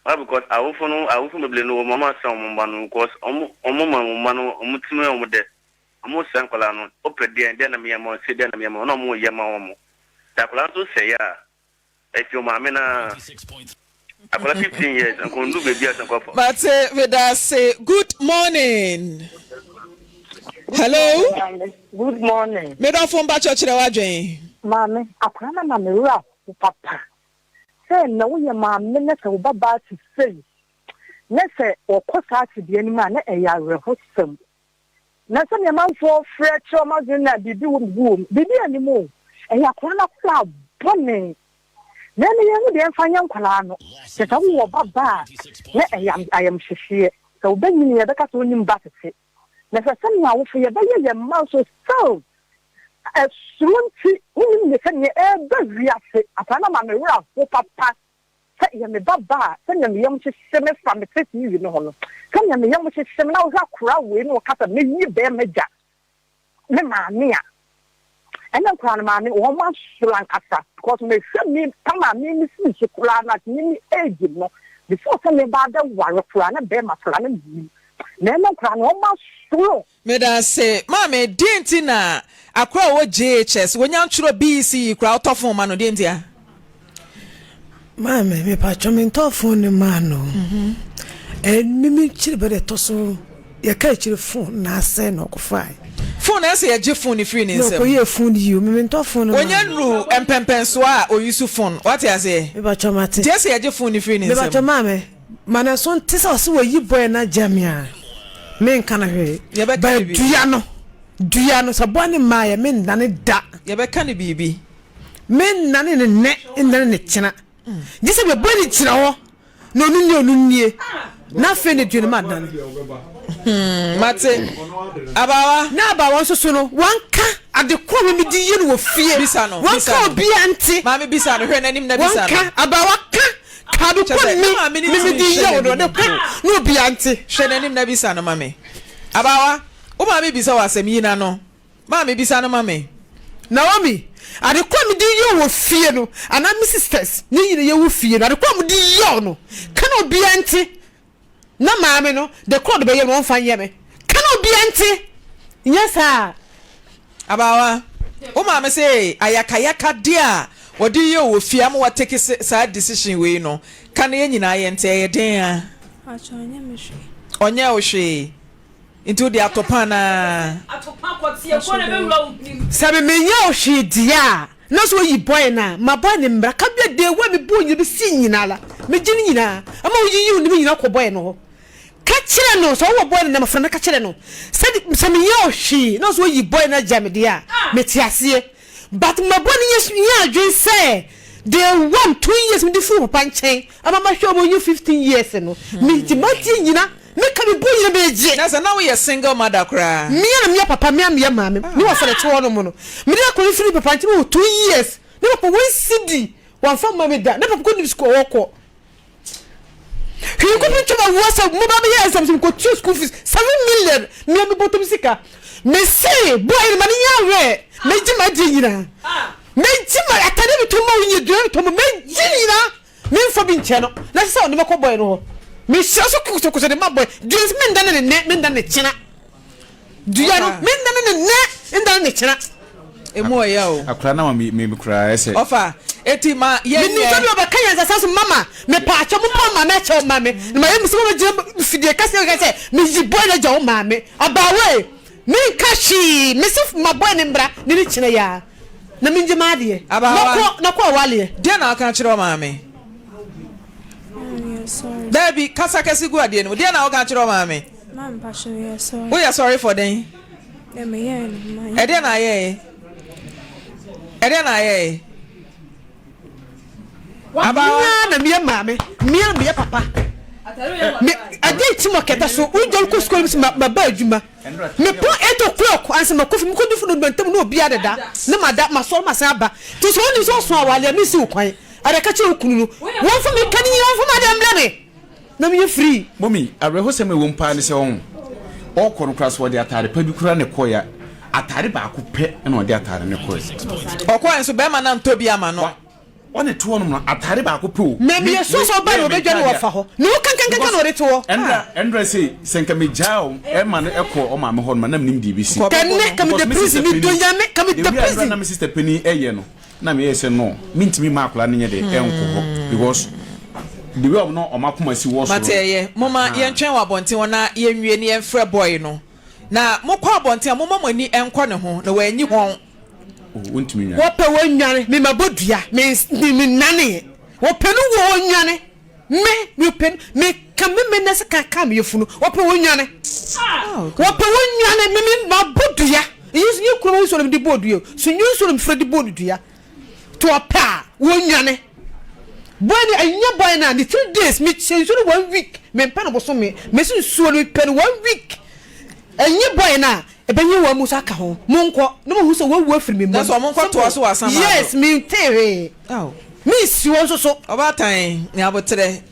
Why because awofo no awofo bebree no wɔn asra wɔn mma no because wɔn wɔn ma wɔn mma no wɔn tumi yɛ wɔn dɛ wɔn sra nkwadaa no wopɛ deɛn deɛn na meyɛ ma wɔn se deɛn na meyɛ ma wɔn na wɔn yɛ ma wɔn sɛ akwadaa nso sɛe a ɛfi wɔn maame na akwadaa 15 years nkondu baabi a sɛ nkɔfɔ. Mate medase good morning hello. Good morning. Medɔfo mpakyɛ kyerɛ wadwen. Maame akwadaa no ama me werɛ aho papa. Sɛ nnɛ woyɛ maame na sɛ wo babaa te sei, na sɛ ɔkɔ saa tebea no mu a, na ɛyɛ awerɛhosɛm. Na sɛnea amanfoɔ frɛ kyerɛ wɔn adwene na biribi wɔ mu, biribi wɔ mu, biribi nni mu o. Ɛyɛ akwadaa no akwadaa bɔne. Na ɛnna yɛnhu deɛ yɛmfa nyɛ nkwadaa no. Kyerɛ sɛ wowɔ ba ba a, na ɛyɛ ayamhyehyeɛ. Sɛ wobɛnyini a, yɛbɛka sɛ wonnim ba tete. Na sɛ sɛnea awofo yɛbɛyɛ yɛn mma nso still Suro nti, wonnim ne sɛdeɛ ɛreba wiase. Akwadaa no ama me werɛ aho papa sɛ yɛ me ba ba a, sɛdeɛ me yam hyehye me fa me te TV no ho no, sɛdeɛ me yam hyehye me na wohwɛ akwadaa wei na ɔka sɛ mɛyi bɛrima gya me maame a, ɛnna nkwadaa no maame wɔn asoro ankasa because mehwɛ me kama me me sii so koraa na me me age no before sɛ me ba abɛware koraa na bɛrima koraa na menim na ɛnna nkwadaa no wɔn asoro. Medase. Maame, deɛn nti na akora a ɔwɔ JHS, wɔnya ntwerɛ BECE koraa wotɔ phone ma no, deɛn ntia? Maame, mepatwɔ mentɔɔ phone no maa no. Eh, me me kyiri bɛ de tɔ so, yɛka akyiri phone na asɛe na ɔkɔfae. Phone na ɛsɛ yɛgye phone no firi ne Na nsam. ɔkɔyɛɛ phone yi o, me mentɔ phone no maa Ɔnya no. nnuru mpɛmpɛnsoɔ a ɔyusu phone, wate aseɛ? Mepatwɔ mate. Nti ɛsɛ yɛgye phone no firi ne nsam. Mepatwɔ maame, Ma no so nte sɛ ɔse wayi boy no agya me a menka no hwee Yɛbɛka but no biribi. dua no dua no sɛ boy no mmaeɛ mennane da. Yɛbɛka no biribi. Mennane no nnɛ nnane no kyena gye sɛ bia boy no gyina hɔ na ɔno nie ɔno nie na afei na dua no madane. Hmm, mate. Abaawa. Na abaawa nso so no wanka ade korɔ a mede yɛ no wɔ fie. Bisa no, bisa Wanka no. obiara nte. Maame bisa no, hwɛ n'anim na bisa no. Wanka, abaawa ka. Ka ade Kyerɛ korɔ sɛ, me na maame no me ntumi mede nhwɛ yɛ wo no n'anim ade korɔ mpo. na obiara nte. Hwɛ n'anim na bisa no ma me. Abaawa, wo maame bisa wo asɛm, yi n'ano. Maame, bisa no ma me. Naomi, ade korɔ a mede yɛ wo wɔ fie no, anaa me sisters ne nyina yɛwɔ fie no, ade korɔ a mede yɛ wo no, ka na obiara nte. Na maame no, de korɔ de bɛyɛ no, ɔmfa nyɛ me. Ka na obiara nte. Nyɛ saa a. Abaawa, wo maame se ayakayakadeɛ a wɔde yɛ wo wɔ fie ama woatake saa decision wei no, ka na yɛn nyinaa yɛnte. Ɛyɛ den a? Pakyɛ ɔnyɛ me hwee. Ɔnyɛɛ wo hwee? Nti wode atopa anaa? Sɛ me menyɛ wo hwee deɛ a, na sɛ woyi boy no a, ma boy no mmra. Ka bia day one me bɔɔ nyina bɛsi nyina la, megye ne nyinaa. Ama woyiyi wo nneɛma nyina kɔ boy no hɔ. Ka kyerɛ no, sɛ wowɔ boy no nɛma frɛ no ka kyerɛ no sɛ sɛ menyɛ wo hwee na sɛ woyi boy no agya me deɛ a, mete aseɛ. But ma boy no nyɛ adwene sɛ day one, 2 years mede firi wo papa nkyɛn ama mahwɛ wo ma wonya 15 years no, megye m'adeɛ nyina. Me ka me bo nyina me gye. Na sɛ na woyɛ single mother koraa. Me a na meyɛ papa me a meyɛ maame me wɔfa na ɛte hɔ nom no mede akɔre firi papa nkyɛn mewɔ 2 years ne papa 1 cedi wamfa mma me da ne papa kɔ nim sukuu a ɔkɔ hwee kɔ bi ntwam awuo sɛ mo ba bɛyɛ exams mekɔ tua school fees 7 million me a me bɔtɔm sika me se boy no ma ne nyɛ awɛ megye ma adeɛ nyinaa megye ma atade metɔ ma wo nyɛ dua metɔ ma megye nyinaa. Memfa bi nkyɛ no, na ɛsɛ sɛ ɔde me kɔ boy no hɔ. Mehyira so kosokoso de ma boy. Dua no nso, mennane no nnɛ, mennane no kyena. Dua no, mennane no nnɛ, mennane no kyena. Emu ɔya o. Akora na ma me me koraa ɛsɛ. Ɔfa, eti ma yɛnyɛ. Menim sɛ bi ɔbɛka nyansasɛm so mama mepaakyɛw mo mpa maame akyɛw ma me na mayɛ mesi mama gyina fidie kɛseɛ kɛkɛ sɛ meyi boy no agya wo maame abaawa yi menka hwee mesi ma boy no mbra ne ne kyena yi ara. Na mengye m'adeɛ. Abaawa. Na kɔ, na kɔ awaleɛ. Deɛn na woka kyerɛ wo maame? Meyɛ sorry. Daabi, kasa kɛse gu adeɛ no mu. Deɛn na woka kyerɛ wo maame? Ma mpakyɛ meyɛ sorry. Woyɛ sorry for dɛn? Dɛ meyɛɛ no ma. Ɛdeɛn na ayɛɛ? Ɛdeɛn na ayɛɛ? Abaawa. Mea na meyɛ maame, mea na meyɛ papa. Me adeɛ nti mo kɛtɛ so, wodware kɔ sukuu no sɛ maba adwuma. Mepɔn 8 o'clock ansa makɔ fie, mekɔdu fie no ntam na obiara deda, na mada, masɔre masan aba. Nti sɛ wonim sɛ ɔso awale a, mensi wo kwan. Ada ka kyerɛ wo kunu no, wɔmfa me ka no nyinaa, wɔmfa m'adeɛ mbrɛ me na menyɛ free. Mummy, awerɛhosɛm a ɛwɔ mu paa ne sɛ ɔho, ɔrekɔ no koraa so ɔde ataade pa bi koraa na ɛkɔeɛ a, ataade baako pɛ na ɔde ataade no kɔeɛ. Ɔkɔeɛ nso bɛrima no antɔ bi ama no. Ɔne to hɔnom no, ataade baako pɛ o. Na meyɛ sure sɛ ɔba na ɔbɛdwane wɔ fa hɔ. Ne wo kankankankan na ɔde to hɔ. Ɛndra, ɛndra sei, sɛ nka megyaa o, ɛma no ɛkɔ ɔmaame hɔ nom a, na menim deɛ ɛbɛsi. Kɛnɛ, ka meda prison, medɔ Nyame, ka meda The way a ɛndra prison. na me sister panin ɛyɛ no, na meyɛɛ sɛ no, mentumi mma akwadaa no nyɛ dɛ, ɛnkɔ hɔ. Because the way a ɔmo na ɔmo akoma si wɔ soro Mate no. ɛyɛ, momma Ahaa. yɛntwɛn wɔ abɔnten hɔ na yɛnwie na yɛmfrɛ boy no. Na mokɔ abɔnten a, momma mo ani nkɔ ne ho na wanyi hɔn. Oh, wontumi nnwane. Wɔpɛ wɔnnwane, me mabɔ dua, me mennane. Wɔpɛ no wɔ wɔnnwane, me mepɛ no, meka me me nɛse ka ka me yafunu. Wɔpɛ wɔnnwane, wɔpɛ wɔnnwane, me me mabɔ dua. Eyi nso nye kurom nsuo na mede bɔɔ dua o, so nye nsuo na mefrɛ de bɔɔ no dua. To ɔpɛ a wɔnnwane. Boy no ɛnyɛ boy no a ne 3 days mehyɛ nsuo no one week, mempɛ no bosome, mesi nsuo no mepɛ no one week. Ɛnyɛ boy no a ɛbɛnyɛ wɔn mu nso aka ho. Monkɔ na mohu sɛ wɔawu afiri me mma Na mu. sɛ ɔmo nkɔ toa so wɔ Simple. asamando. Yes, mentee hwee. Ao. Mensi hɔ nso so. Ɔbaatan, nya aboterɛ.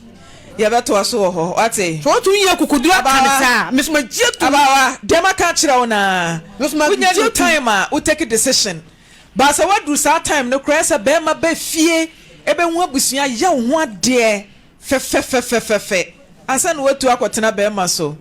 Yɛbɛtoa so wɔ hɔ, wate? Sɛ wɔtumi nya akokoduru aka no Abaawa, saa a, me nso magye atom. abaawa, deɛ maka akyerɛ wo no ara. Me nso Wonya magye du atom. time a, wo take decision. But sɛ woaduru saa time no koraa sɛ barima ba fie bɛhu abusua, yɛ wo ho adeɛ fɛfɛfɛfɛfɛ ansa na woatu akɔtena barima so.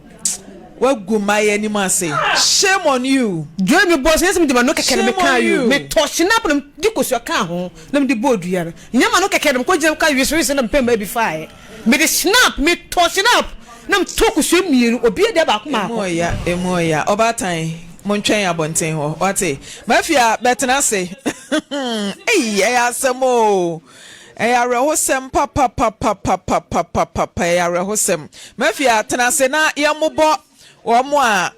Woagu mmaeɛ anim ase. Shame on you. Joy me bɔɔ so nyɛ sɛ mede m'ano kɛkɛ na Shame mekaa on yi o, you. metɔɔ hyinap na mede kosua kaa ho na mede bɔɔ dua no. Nyɛ m'ano kɛkɛ na mekɔgyina mu kaa wesewese na mepɛ mmaa bi faeɛ. Mede hyinap, metɔɔ hyinap na metɔɔ kosua mmienu, obiara deɛ baako Emu maako. ɔya, emu ɔya. Ɔbaatan, montwɛn abɔnten hɔ, wate? Mafia, bɛtena ase. Ei, ɛyɛ asɛm o. Ɛyɛ awerɛhosɛm papapapapapapapa, ɛyɛ awerɛhosɛm. Mafia, tena ase na yɛmmobɔ wɔn a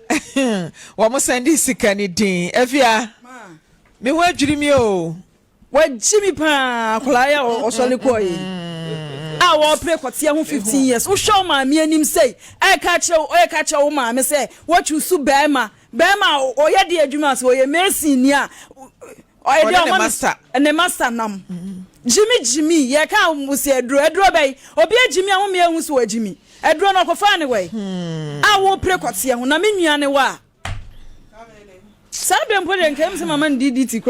wɔn sɛnde sika no din. Afia, me ho adwiri me o. Wagye mi paa akwadaa yi a ɔsɔre kɔɔ yi a wɔpere kɔteɛ ho 15 years wohwɛ wo maame anim sei ɛka kyerɛ wo ɛka kyerɛ wo maame sɛ wɔtwi so bɛrima bɛrima a ɔyɛ de adwuma sɛ ɔyɛ mason ni a ɔyɛ de Ɔne ne ɔma master. ne master nam gyimi gyimi yɛka mo sɛ aduro aduro bɛyi obi agyimi a wɔn ehu so wɔ gyimi aduro no ɔkɔfa ne wɔ yi a wɔpere kɔteɛ ho na me nua ne wɔ a saa bɛ mpo deɛ nka ɛmu sɛ mama no DDT kura.